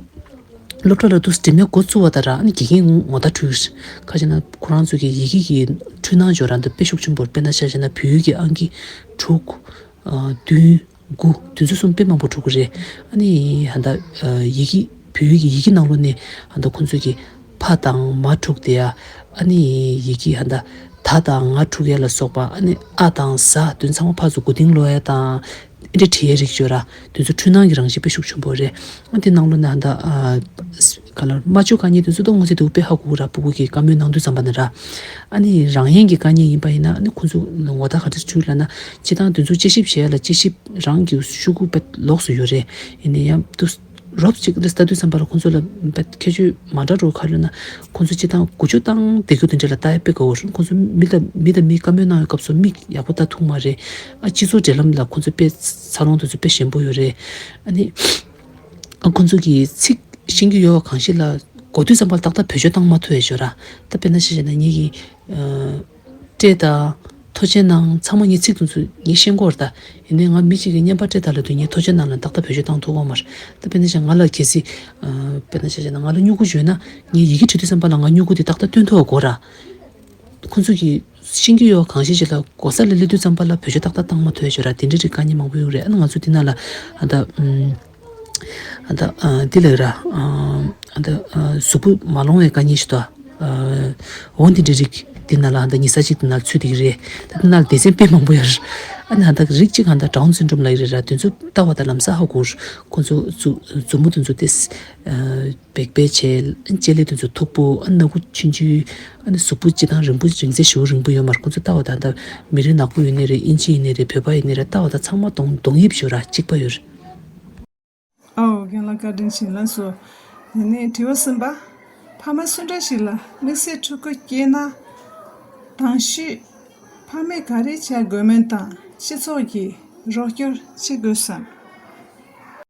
སློབ་གྲྭ་ལ་དུས་འབྲིང་མོ་འགོ་བཙུགས་པ་དང་ར། ཨ་ནི་དགེ་རྒན་ངོ་ད་འཕྲོད་ཀྱི་རེད། ཁ་ཅིག་ན་ཁོ་རང་ཚོ་གི་ཡི་གེ་གི་འཕྲུལ་སྣང་ཡོད་ར། འདི་དཔེ་ཤུགས་ཆེན་པོ་རེད། དཔེར་ན་ཆ་བཞག་ན་བོད་ཡིག་གི་ཨང་ཀི་དྲུག་ཨ་བདུན། དགུ། དེ་ཚོ་གསུམ་དཔེ་མང་པོ་འགྲོ་གི་རེད། ཨ་ནི་ཧ་ད་ཡི་གེ་བོད་ཡིག་གི་ཡི་གེ་ནང་ལོགས་ནས་ཧ་ད་ཁོང་ཚོ་གི་ཕ་དང་མ་འཁྲུག་བསྡད་ཡ། ཨ་ནི་ཡི་གེ་ཧ་ད་ད་དང་ང་འཁྲུག་ཡ་ལ་སོགས་པ། ཨ་ནི་ཨ་དང་ཟ་དེ་ཚང་མ་ཕར་ཚུར་མགོ་རྟིང་སློག་ཡ་དང་། ཨེ་འདྲ་བྲིས་ཡ་རིགས་ཡོད་ར། དེ་ཚོ་འཕྲུལ་སྣང་གི་རང་བཞིན་དཔེ་ཤུགས་ཆེན་པོ་རེད། ཨ་དེ་ནང་ལོགས་ནས་ཧ་ད་ག་ལ་སྨྲ་བརྗོད་དཀའ་ངལ་དེ་ཚོ་ད་མངོན་གསལ་དོད་པོ་དཔེ་ཧ་གོ་གི་ར། སྤུ་གུ་གིས་བཀའ་མོལ་གནང་དུས་ཙམ་པ་ན་ར། ཨ་ནི་རང་ཡན་གྱི་དཀའ་ངལ་ཡིན་པ་ཡིན་ན། ཨ་ནི་ཁོང་ཚོ་ངོ་ད་ག་འདྲ་འཕྲོད་ལབ་ན། སྤྱིར་བཏང་དེ་ཚོ་དཔྱད་ཞིབ་བྱེད་ཡ་ལ་དཔྱད་ཞིབ་རང་གི་ཤོག་གུ་དཔེ་ལོགས་སུ་ཡོད་རེད། ཡིན་ན་ཡང་དུས་རོབ་ཅིག་ལ་ལྟ་དུས་ཙམ་པ་ལ་ཁོང་ཚོ་ལ་དཔེ་ཁྱད་ཆོས་མ་འདྲ་འགྲོ་ག་རེ་ལབ་ན། ཁོང་ཚོ་སྤྱིར་བཏང་འགུལ་སྐྱོད་བཏང་བསྡད་རྒྱུ་དེ་འདྲ་ལ་ལྟ་ཡ་དཔེ་དགའ་བོ་རེད། ཁོང་ཚོ་མི་ལ་མི་དང་མི་བཀའ་མོལ་གནང་བའི་སྐབས་སུ་མིག་ཡག་པོ་ལྟ་ཐུབ་མ་རེད། ཨ་སྤྱི་ཚོགས་འབྲེལ་ལམ་ལ་ཁོང་ཚོ་དཔེ་འཚར་ལོངས་དེ་ཚོ་དཔེ་ཞན་པོ་ཡོད་རེད། ཨ་ནི་ཁོང་ཚོ་གིས་ཚིག་ཤེས་ཀྱི་ཡོད་པ་གང་ཞིག་ལ་གོ་དུས་ཙམ་པ་ལ་ཏག་ཏག་བེད་སྤྱོད་བཏང་མ་ཐུབ་ཡ་ཡོད་ར། ད་དཔེར་ན་ཆ་བཞག་ན་ངེད་ཀྱིས་ཨ་སྤྲད་དང་ཐུགས་རྗེ་གནང་། ཚང་མ་ངས་ཚིག་དེ་ཚོ་ངས་ཤེས་ཀྱི་ཡོད་རེད། ད་ཡིན་ནའི་ང་མི་གཅིག་གིས་རྔན་པ་སྤྲད་དང་ལབ་དུས་ངས་ཐུགས་རྗེ་གནང་ལབ་ཏག་ཏག་བེད་སྤྱོད་བཏང་ཐུབ་ཀྱི་ཡོད་མ་རེད། ད་དཔེར་ན་ཆ་བཞག་ན་ང་ལ་གལ་སྲིད་ཨ་དཔེར་ན་ཆ་བཞག་ན་ང་ལ་སྨྱུ་གུ་ཡོད་ན། ངས་ཡི་གེ་བྲིས་དུས་ཙམ་པ་ལ་ང་སྨྱུ་གུ་དེ་ཏག་ཏག་སྟོན་ཐུབ་པ་དགོས་ར། ཁོང་ཚོ་གིས་ཤེས་ཀྱི་ཡོད་པ་གང་ཞིག་ཅིག་ལ་གོ་ས་ལ་སླེབས་དུས་ཙམ་པ་ལ་བེད་སྤྱོད་ཏག་ཏག་བཏང་མ་ཐུབ་ཡ་ཡོད་ར། དེ་འདྲའི་རིགས་དཀའ་ངལ་མང་པོ་ཡོད་རེད། ཨ་ནི་ང་ཚོ་འདི་ནང་ལ་ཨ་ད་ཨམ་ཨ་ད་ཨ་འདི་ལ་ར་ཨ་ད་ཨ་གཟུགས་པོ་མ་ལོང་བའི་དཀའ་ངལ་ཞིག་འདུག་འོ་འདི་འདྲའི་རིགས་འདི་ནང་ལ་ཨ་ད་ཉི་ཤུ་རྩ་གཅིག་འདི་ནང་ཚུད་བསྡད་ཀྱི་རེད། ད་འདི་ནང་ལ་སྡེ་ཚན་དཔེ་མང་པོ་ཡོད་རེད། ཨ་ནི་ཨ་ད་རིགས་གཅིག་ཨ་ད་ཌའུན་སིན་ཌོམ་ལབ་ཀྱི་རེད་ར། དེ་ཚོ་ལྟ་བ་ད་ལམ་སང་ཧ་གོ། ཁོང་ཚོ་གཟུགས་མཛུབ་མོ་དེ་ཚོ་ཏོག་ཙམ་ཨ་སྦེག་སྦེག་བྱས། ལྕེ་ལེ་དེ་ཚོ་མཐུག་པོ། ཨ་སྣ་ཁུག་ཆུང་ཆུང་། ཨ་ནི་གཟུགས་པོ་སྤྱིར་བཏང་རིང་པོ་རིང་ཚད་ཞེ་པོ་རིང་པོ་ཡོད་མ་རེད། ཁོང་ཚོ་ལྟ་བ་ད་ལྟ་མི་རིགས་ནག་པོ་ཡིན་ནའི་རེད། དབྱིན་ཇི་ཡིན་ནའི་རེད། བོད་པ་ཡིན་ནའི་རེད། ལྟ་བ་ད་ཚང་མ་གདོང་གདོང་དབྱིབས་ཞིག་ར་གཅིག་པ་ཡོད་རེད། ཨོ་རྒན་ལགས་བཀའ་དྲིན་ཆེ་ལགས་སོ། དེ་ནས་དྲི་བ་གསུམ་པ། ཕ་མ་སུ་འདྲ་ཞིག་ལ་དམིགས་བསལ་ཕྲུ་གུ་སྐྱེས་ན་དང་ཤོས་ཕ་མས་ག་རེ་བྱ་དགོས་མིན་དང་སྤྱི་ཚོགས་ཀྱིས་རོགས་སྐྱོར་བྱེད་དགོས་སམ།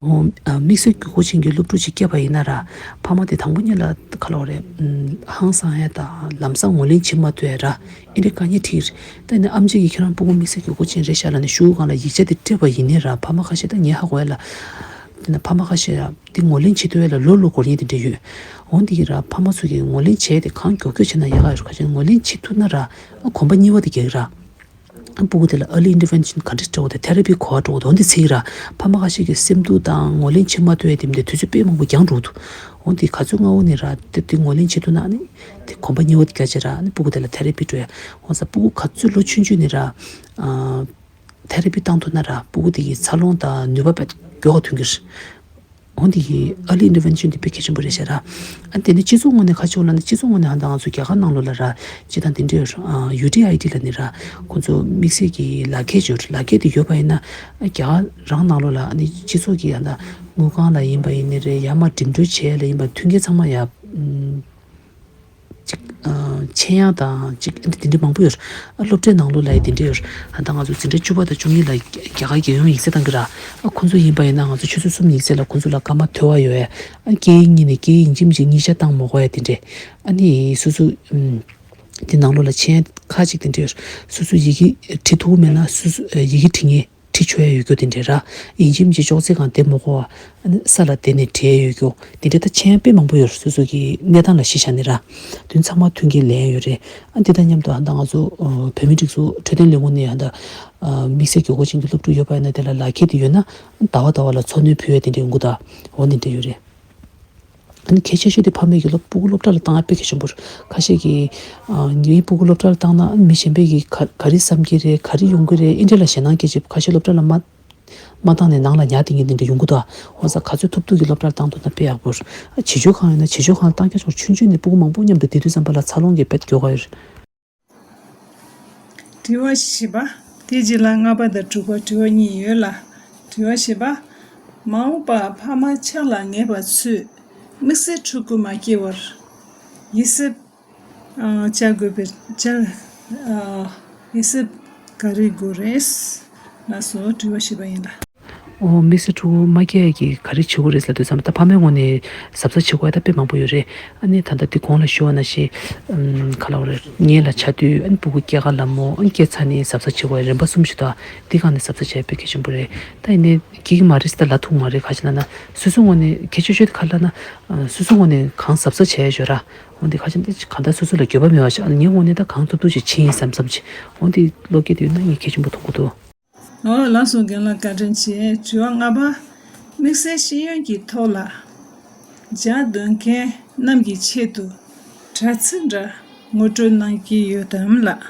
ཨོ། ཨ་དམིགས་བསལ་དགོས་མཁོ་ཅན་གྱི་སློབ་ཕྲུག་ཅིག་སྐྱེས་པ་ཡིན་ན་ར། ཕ་མ་དེ་དང་པོ་ཉིད་ལ་ག་ལབ་དགོས་རེད། ཨམ་ཧང་སང་ཡ་དང་ལམ་སང་ངོས་ལེན་བྱེད་མ་ཐུབ་ཡ་ར། ཨེ་འདྲའི་དཀའ་ངལ་འཕྲད་ཀྱི་རེད། ད་ནི་ཨེམ་ཆི་གིས་ཁྱེད་རང་སྤུ་གུ་དམིགས་བསལ་དགོས་མཁོ་ཅན་རེད་ཤག་ལབ་ནས་ཤོག་གུ་སྒང་ལ་ཡིག་ཆ་དེ་སྤྲད་པ་ཡིན་ནའི་ར། ཕ་མ་ཁ་ཤས་ད་ངས་ཧ་གོ་ཡ་ལ། དེ་ན་ཕ་མ་ཁ་ཤས་ཡ་དེ་ངོས་ལེན་བྱེད་ཐུབ་ཡ་ལ་ལོ་ལོ་འགོར་མཁན་དེ་འདྲ་ཡོད། འོ་འདི་གིས་ར་ཕ་མ་ཚོ་གིས་ངོས་ལེན་བྱས་ཏེ་གང་མགྱོགས་མགྱོགས་བྱས་ན་ཡག་ག་ཡོད་རེད། ཁ་ཤས་ངོས་ལེན་བྱེད་ཐུབ་ན་ར། ཨ་གོམ་པ་གཉིས་པ་དེ་རྒྱག་གི་ར། སྤུ་གུ་དེ་ལ་early intervention ག་འདྲ་སྤྲད་དགོས་དང་therapy ག་པར་སྤྲད་དགོས་དང་། འོ་འདི་ཚིག་ར། ཕ་མ་ཁ་ཤས་ཀྱིས་སེམས་སྡུག་དང་ངོས་ལེན་བྱེད་མ་ཐུབ་ཡ་དེ་འདྲ་དུས་ཚོད་དཔེ་མང་པོ་འགྱངས་འགྲོ་འདུག་འོ་འདི་ག་ཚོད་སྔ་པོ་ནས་ར་དེ་དེ་ངོས་ལེན་བྱེད་ཐུབ་ན་ཨ་ནི་དེ་གོམ་པ་གཉིས་པ་དེ་རྒྱག་བྱས་ར། ཨ་ནི་སྤུ་གུ་དེ་ལ་therapy སྤྲོད་ཡ། འོ་ཙང་སྤུ་གུ་ག་ཚོད་ལོ་ཆུང་ཆུང་ནས་ར་ཨ་therapy བཏང་ཐུབ་ན་ར་སྤུ་གུ་དེ་གི་འཚར་ལོངས་དང་ནུས་པ་དཔེ་མགྱོགས་པ་ཐོན་གྱི་རེད། འོ་འདི་གི་early intervention དེ་དཔེ་གལ་ཆེན་པོ་རེད་ཤག་ར། ཨ་དེ་ནི་སྤྱི་ཚོགས་ངོས་ནས་ག་ཅིག་ལབ་ན། སྤྱི་ཚོགས་ངོས་ནས་ཨ་ད་ང་ཚོ་རྒྱ་གར་ནང་ལོགས་ལ་ར་སྤྱིར་བཏང་དེ་འདྲའི་ཡོད་རེད། ཨ་ཡུ་ཌི་ཨའི་ཌི་ལབ་ནས་ར། ཁོང་ཚོ་དམིགས་བསལ་གྱི་ལག་ཁྱེར་ཅིག་ཡོད་རེད། ལག་ཁྱེར་དེ་ཡོད་པ་ཡིན་ན་ཨ་རྒྱ་གར་རང་ནང་ལོགས་ལ་ཨ་ནི་སྤྱི་ཚོགས་ཀྱི་ཨ་ད་དངུལ་ཁང་ལ་ཡིན་པ་ཡིན་ནའི་རེད། ཡར་མར་འགྲིམ་འགྲུལ་བྱེད་ཡ་ལ་ཡིན་པ་མཐུན་རྐྱེན་ཚང་མ་ཡ་ཨམ། ཅིག་ཨ་མཆན་ཡང་དང་ཅིག་འདི་འདྲ་མང་པོ་ཡོད། ཨ་སློབ་གྲྭའི་ནང་ལོགས་ལ་ཡང་འདི་འདྲ་ཡོད། ཨ་ད་ང་ཚོ་འཛིན་གྲྭ་བཅུ་པ་དང་བཅུ་གཉིས་ལ་རྒྱ་གར་རྒྱལ་ཡོངས་ཡིག་ཚད་བཏང་གི་ར། ཨ་ཁོང་ཚོ་ཡིན་པ་ཡིན་ན་ང་ཚོ་ཆུ་ཚོད་གསུམ་ཡིག་ཚད་ལ་ཁོང་ཚོ་ལ་སྐར་མ་ཐོལ་པ་ཡོད་ཡ། ཨ་སྐད་ཡིག་གཉིས་ནས་སྐད་ཡིག་ཡིན་གཅིག་མིན་གཅིག་གཉིས་ཆ་བཏང་མ་དགོས་ཡ་དེ་འདྲ། ཨ་ནི་སོ་སོ་ཨམ་དེ་ནང་ལོགས་ལ་མཆན་ཁག་ཅིག་དེ་འདྲ་ཡོད། སོ་སོ་ཡི་གེ་འབྲི་ཐུབ་ཀྱི་མེད་ན་སོ་སོ་ཨ་ཡི་གེ་འབྲི་མཁན་ཁྲིད་ཆོག་ཡ་ཡོད་རྒྱུ་དེ་འདྲ་ར། ཡིན་གཅིག་མིན་གཅིག་ཅོག་ཙེ་སྒང་བསྡད་མ་དགོས་པ། ཨ་ནི་ས་ལ་བསྡད་ནས་བྲིས་ཡ་ཡོད་རྒྱུ་དེ་འདྲ་ད་མཆན་དཔེ་མང་པོ་ཡོད་རེད། སོ་སོ་གི་གནས་སྟངས་ལ་གཞི་བཞག་ནས་ར། དེ་ཚང་མ་མཐུན་རྐྱེན་ལེན་ཡ་ཡོད་རེད། ཨ་འདི་དང་མཉམ་དུ་ཨ་ད་ང་ཚོ་ཨ་བོད་མིའི་སྒྲིག་འཛུགས་འཕྲོད་བསྟེན་ལས་ཁུངས་ནས་ཨ་ད་ཨ་དམིགས་བསལ་དགོས་མཁོ་ཅན་གྱི་སློབ་ཕྲུག་ཡོད་པ་ཡིན་ན་དེ་ལ་ལག་ཁྱེར་དེ་ཡོད་ན་ཟླ་བ་ཟླ་བ་ལ་འཚོ་སྣོན་ཕུལ་ཡ་དེ་འདྲ་ཡོང་གི་ད། འོ་འདི་འདྲ་ཡོད་རེད། ཨ་ གལ་ཆེ་ཤོས་དེ་ཕ་མས་ཀྱིས་སློབ་སྤུ་གུ་སློབ་གྲྭ་ལ་བཏང་ཡ་དཔེ་གལ་ཆེན་པོ་རེད། ཁ་ཤས་ཀྱིས་ཨ་ངའི་སྤུ་གུ་སློབ་གྲྭ་ལ་བཏང་ན་མི་གཞན་པས་ཀྱིས་ག་ག་རེ་བསམ་གྱི་རེད། ག་རེ་ཡོང་གི་རེད། ཨེ་འདྲ་ལ་ཞེད་སྣང་སྐྱེ་བྱས་ཁ་ཤས་སློབ་གྲྭ་ལ་མ་མ་བཏང་ནས་ནང་ལ་ཉལ་བསྡད་མཁན་དེ་འདྲ་ཡོང་གི་འདུག། ཨ་འོ་ཙང་ག་ཚོད་ཐུབ་ཐུབ་ཀྱིས་སློབ་གྲྭར་བཏང་ཐུབ་ན་དཔེ་ཡག་པོ་རེད། ཨ་བྱིས་ཆོས་ཁང་ཡིན་ན་བྱིས་ཆོས་ཁང་ལ་བཏང་རྒྱུ་ཆུང་ཆུང་ནས་སྤུ་གུ་མང་པོ་མཉམ་དུ་བསྡད་དུས་ཙམ་པ་ལ་འཚར་ལོངས་ཀྱི་དཔེ་མགྱོགས་ཀ་ཡོད་རེད། དྲི་བ་བཞི་པ། དེ་རྗེས་ལ་ལྔ་པ་དང་དྲུག་པ་དྲི་བ་གཉིས་ཡོད་ལ། དྲི་བ་བཞི་པ། མ་འོངས་པར་ཕ་མ་ཆག་ལ་ངེས་པ་ཚོས་དམིགས་བསལ་ཕྲུ་གུ་མ་སྐྱེ་བར་ཡིད་སེམས་ཨ་བཅའ་དགོས་པའི་བཅའ་ཨ་ཡིད་སེམས་ག་རེ་དགོས་རེད། ལགས་སོ། དྲི་བ་བཞི་པ་ཡིན་ལ། ཨོ་དམིགས་བསལ་ཕྲུ་གུ་མ་སྐྱེ་ཡ་གི་ག་རེ་བྱེད་དགོས་རེད་ཟེར་དུས་ཙམ་ད་ཕ་མའི་ངོས་ནས་གཟབ་གཟབ་བྱེད་དགོས་ཡ་ད་དཔེ་མང་པོ་ཡོད་རེད། ཨ་ནི་ད་ལྟ་འདི་གོང་ལ་ཞུས་པ་ནང་བཞིན་ཨམ་ག་ལབ་དགོས་རེད། ཉལ་ལ་ཆ་དུས་ཨ་ནི་སྤུ་གུ་སྐྱེ་ག་ལ་མོ་ཨ་ནི་སྐྱེ་ཚར་ནས་གཟབ་གཟབ་བྱེད་དགོས་ཡ་རིམ་པ་གསུམ་ཞིག་འདུག། ཨ་འདི་སྒང་ནས་གཟབ་གཟབ་བྱེད་ཡ་དཔེ་གལ་ཆེན་པོ་རེད། ད་ཡིན་ནའི་འགྲིག་གི་མ་རེད་ཟེར་ད་ལབ་ཐུབ་མ་རེད། ག་ཅི་ལབ་ན་སོ་སོའི་ངོས་ནས་གལ་ཆེ་ཤོས་དེ་ག་ལབ་ན་ཨ་སོ་སོའི་ངོས་ནས་གང་གཟབ་གཟབ་བྱས་ཡོད་ར། འོ་འདི་ཁ་ཆེམས་དེ་གང་ལྟར་སོ་སོ་ལ་འགྱོད་པ་མེད་པ་ཞིག་ཨ་ངའི་ངོས་ནས་ད་གང་ཐུབ་ཐུབ་ཅིག་བྱེད་ཡིན་བསམ་བསམ་ཅིག་འོ་འདི་བློ་སྐྱེད་དེ་ཡོད་ན་ངས་གལ་ཆེན་པོ་མཐོང་གི་འདུག། ཨོ་ལགས་སོ། རྒན་ལགས་བཀའ་དྲིན་ཆེ། དྲི་བ་ལྔ་པ། དམིགས་བསལ་ཤེས་ཡོན་གྱི་ཐོག་ལ་སྦྱང་འདོད་མཁན་རྣམས་ཀྱི་ཆེད་དུ་དྲ་ཚིགས་འདྲ་ངོ་སྤྲོད་གནང་གི་ཡོད་དམ་ལགས།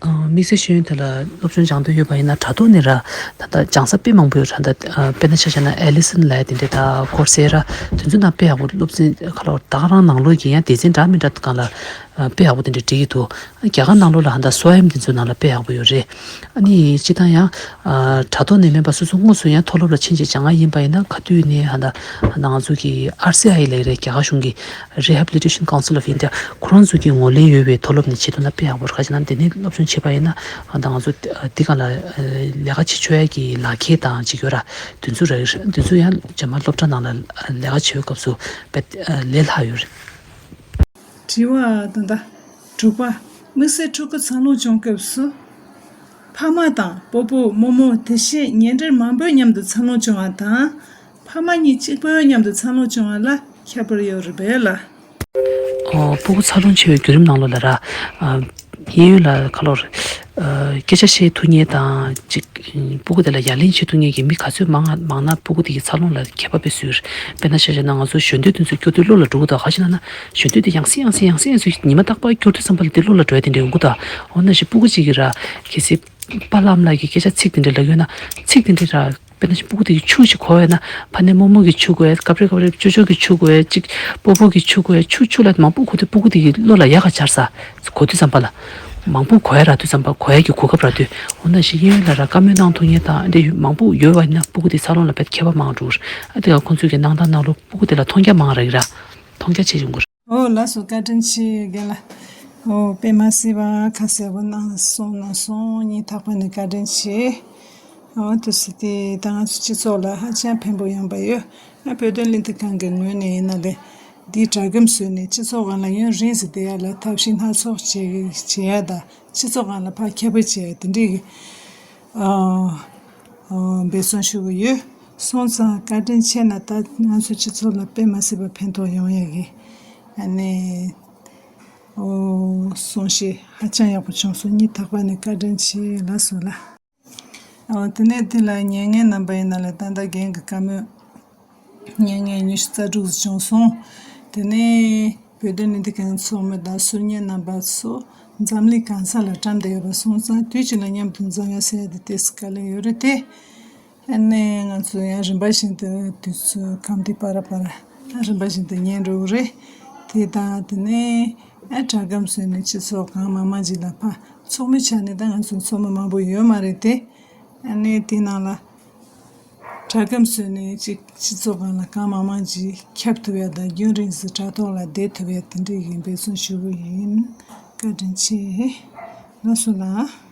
ཨ་དམིགས་བསལ་ཤེས་ཡོན་ཐད་ལ་སློབ་སྦྱོང་སྦྱང་འདོད་ཡོད་པ་ཡིན་ན་དྲ་ཐོག་ནས་ར་ད་ལྟ་སྦྱང་ས་དཔེ་མང་པོ་ཡོད་ར། ད་ཨ་དཔེར་ན་ཆ་བཞག་ན་ཨེ་ལི་སན་ལབ་ཡ་དེ་འདྲས་ད་ཀོར་སེ་ར་དེ་ཚོ་ནང་དཔེ་ཡག་པོ་སློབ་ཚན་ཁ་ལོ་ད་ག་རང་ནང་ལོགས་ཀྱི་ཡང་སྡེ་ཚན་འདྲ་མི་འདྲ་སྒང་ལ་ཨ་དཔེ་ཡག་པོ་དེ་འདྲས་འབྲི་གི་འདུག། རྒྱ་གར་ནང་ལོགས་ལ་ཧ་ད་སོ་ཨེམ་དེ་ཚོའི་ནང་ལ་དཔེ་ཡག་པོ་ཡོད་རེད། ཨ་ནི་སྤྱིར་བཏང་ཡང་ཨ་དྲ་ཐོག་ནས་མིན་པ་སོ་སོ་དངོས་སུ་ཡང་མཐོ་སློབ་ལ་ཕྱིན་ཅིག་སྦྱང་ཡ་ཡིན་པ་ཡིན་ན་ག་དུས་ནས་ཧ་ད་ཧ་ད་ང་ཚོ་གི་ཨར་སི་ཨའི་ལབ་ཀྱི་རེད། རྒྱ་གར་གཞུང་གི་Rehabilitation Council of India ཁོ་རང་ཚོ་གི་ངོས་ལེན་ཡོད་པའི་མཐོ་སློབ་ནས་བྱེད་ཐུབ་ན་དཔེ་ཡག་པོ་རེད། ག་ཅི་ན་དེ་ནས་སློབ་སྦྱོང་བྱེད་པ་ཡིན་ན་ཧ་ད་ང་ཚོ་ཨ་འདི་ག་ལ་ཨ་ལས་ཀ་བྱེད་ཆོག་ཡ་གི་ལག་ཁྱེར་དང་ཅིག་ཡོད་ར། དེ་ཚོ་ར་དེ་ཚོ་ཡང་རྗེས་མ་སློབ་གྲྭ་ནང་ལ་ལས་ཀ་བྱེད་པའི་སྐབས་སུ་དཔེ་ཨ་ལས་སླ་ཡོད་རེད། དྲི་བ་ད་ལྟ་དྲུག་པ། དམིགས་བསལ་ཕྲུ་གུ་འཚར་ལོངས་བྱུང་སྐབས་སུ་ཕ་མ་དང་སྤོ་བོ་རྨོ་མོ་དེ་བཞིན་ཉེ་འབྲེལ་མང་པོའི་མཉམ་དུ་འཚར་ལོངས་བྱུང་བ་དང་། ཕ་མ་གཉིས་གཅིག་པོའི་མཉམ་དུ་འཚར་ལོངས་བྱུང་བ་ལ་ཁྱད་པར་ཡོད་རེད་པས་ལ། ཨོ་སྤུ་གུ་འཚར་ལོངས་བྱེད་པའི་བརྒྱུད་རིམ་ནང་ལོགས་ལ་ར། ཨ་གཡས་གཡོན་ལ་ཁ་ལོར། ཨ་སྐད་ཆ་བཤད་ཐུབ་མཁན་དང་ཅིག་སྤུ་གུ་དེ་ལ་ཡ་ལན་བྱེད་ཐུབ་མཁན་གྱི་མི་ག་ཚོད་མང་ང་མང་ན་སྤུ་གུ་དེ་གི་འཚར་ལོངས་ལ་ཁྱད་པར་དཔེ་སུས། དཔེར་ན་ཆ་བཞག་ན་ང་ཚོ་གཞོན་དུས་དེ་ཚོ་སྐྱོར་དུས་བློ་ལ་འགྲོ་གི་འདུག། ག་ཅི་ན་ན་གཞོན་དུས་དེ་ཡང་སེ་ཡང་སེ་ཡང་སེ་ཡང་སེ་ཉི་མ་རྟག་པར་སྐྱོར་དུས་ཙམ་པ་ལ་དེ་བློ་ལ་འགྲོ་ཡ་དེ་འདྲ་ཡོང་གི་འདུག། འོ་ན་ཞིག་སྤུ་གུ་གཅིག་གིས་ར་གལ་སྲིད་པཱ་ལགས་ལ་གི་སྐད་ཆ་ཚིག་དེ་འདྲ་ལབ་ཡོད་ན་ཚིག་དེ་འདྲ་ར། དཔེར་ན་ཅིག་སྤུ་གུ་དེ་གི་ཆུ་ཞིག་གོ་བས་ན་ཕ་ནས་རྨོ་མོ་གི་ཆུ་གོ་ཡ། སྐབས་རེ་སྐབས་རེ་ཅོ་ཅོ་གི་ཆུ་གོ་ཡ། ཅིག་སྤོ་བོ་གི་ཆུ་གོ་ཡ། ཆུ་ཆུ་ལ་མང་པོ་གོ་དུས་སྤུ་གུ་དེ་གི་བློ་ལ་ཡག་ག་འཆར་ས་གོ་དུས་ཙམ་པ་ལ། མང་པོ་གོ་ཡ་རག་དུས་ཙམ་པ་གོ་ཡ་གི་གོ་སྐབས་རག་དུས། འོ་ན་ཞིག་གཡས་གཡོན་ལ་ར་བཀའ་མོལ་གནང་ཐུབ་མཁན་དང་འདི་མང་པོ་ཡོད་པ་ཡིན་ན་སྤུ་གུ་དེ་འཚར་ལོངས་ལ་དཔེ་ཁྱད་པར་མང་འགྲོ་གི་རེད། ཨ་དེ་ག་ཁོང་ཚོས་ཀྱི་གནང་སྟངས་གནང་ལུགས་སྤུ་གུ་དེ་ལ་མཐོང་རྒྱ་མང་རག་གི་ར། མཐོང་རྒྱ་ཆེ་ཡོང་གི་རེད། ཨོ་ལགས་སོ། བཀའ་དྲིན་ཆེ་རྒན་ལགས། ཨོ་དཔེ་མ་སྲིད་པ་ཁ་གསལ་པོ་གནང་སོང་གནང་སོང་། སྙིང་ཐག་པ་ནས་བཀའ་དྲིན་ཆེ། ཨོ་དུ་སི་ཏི་ད་ང་ཚོ་སྤྱི་ཚོགས་ལ་ཧ་ཅང་ཕན་པོ་ཡོང་པ་ཡོད། ང་བོད་དོན་ལས་འཛིན་ཁང་གི་ངོས་ནས་ཡིན་ན་ལས་འདིའི་གྲ་སྒྲིག་བཟོས་ནས་སྤྱི་ཚོགས་སྒང་ལ་ཡུན་རིང་ཟིན་བསྡད་ཡ་ལ་ཐབས་ཤེས་སྣ་ཚོགས་བྱེད་བྱེད་ཡ་དང་སྤྱི་ཚོགས་སྒང་ལ་ཕར་ཁྱབ་སྤེལ་བྱེད་ཡ་དེ་འདྲའི་གི་ཨ། འབད་བརྩོན་ཞུ་གི་ཡོད། སོང་ཙང་བཀའ་དྲིན་ཆེ་ན་ད་ང་ཚོ་སྤྱི་ཚོགས་ལ་དཔེ་མ་སྲིད་པ་ཕན་ཐོགས་ཡོང་ཡ་གི་ཨ་ནི་ཨོ་གསུང་བཤད་ཧ་ཅང་ཡག་པོ་བྱུང་སོང་། སྙིང་ཐག་པ་ནས་བཀའ་དྲིན་ཆེ་ལགས་སོ་ལགས། ཨོ་དེ་ནས་དེ་ལ་ཉན་མཁན་རྣམ་པ་ཡིན་ན་ལ་ད་ལྟ་རྒན་གྱི་བཀའ་མོལ་ཉན་མཁན་ཉི་ཤུ་རྩ་དྲུག་ཙམ་བྱུང་སོང་། དེ་ནས་བོད་དོན་ལས་འཛིན་ཁང་ཚོགས་མི་དང་ཟུར་ཉན་རྣམ་པ་ཚོ་འཛམ་གླིང་གང་ས་ལ་བཀྲམ་བསྡད་ཡོད་པ་སོང་ཙང་དུས་གཅིག་ལ་མཉམ་དུ་འཛོམས་ཡ་ཟེར་ཡ་དེ་ཏོག་ཙམ་དཀའ་ལས་ཡོད་རེད་དེ། ཨ་ནི་ང་ཚོ་ཡང་རིམ་པ་བཞིན་དུ་དུས་ཚོད་ཁམས་དེ་བར་བར་རིམ་པ་བཞིན་དུ་ཉན་འགྲོ་གི་རེད། དེ་དང་དེ་ནས་ཨ་དྲ་སྒམ་བཟོས་ནས་སྤྱི་ཚོགས་གང་མང་མང་ཅིག་ལ་ཕར་ཚོགས་མི་ཆ་ནས་ད་ང་ཚོ་ཚོགས་མི་མང་པོ་ཡོད་མ་རེད་དེ། ཨ་ནི་དེ་ནང་ལ་དྲ་སྒམ་བཟོས་ནས་ཅིག་སྤྱི་ཚོགས་སྒང་ལ་གང་མང་མང་ཅིག་ཁྱབ་ཐུབ་ཡ་དང་རྒྱུན་རིང་སུ་དྲ་ཐོག་ལ་བསྡད་ཐུབ་ཡ་དེ་འདྲའི་གི་འབད་བརྩོན་ཞུ་གི་ཡིན། བཀའ་དྲིན་ཆེ། ལགས་སོ་ལགས།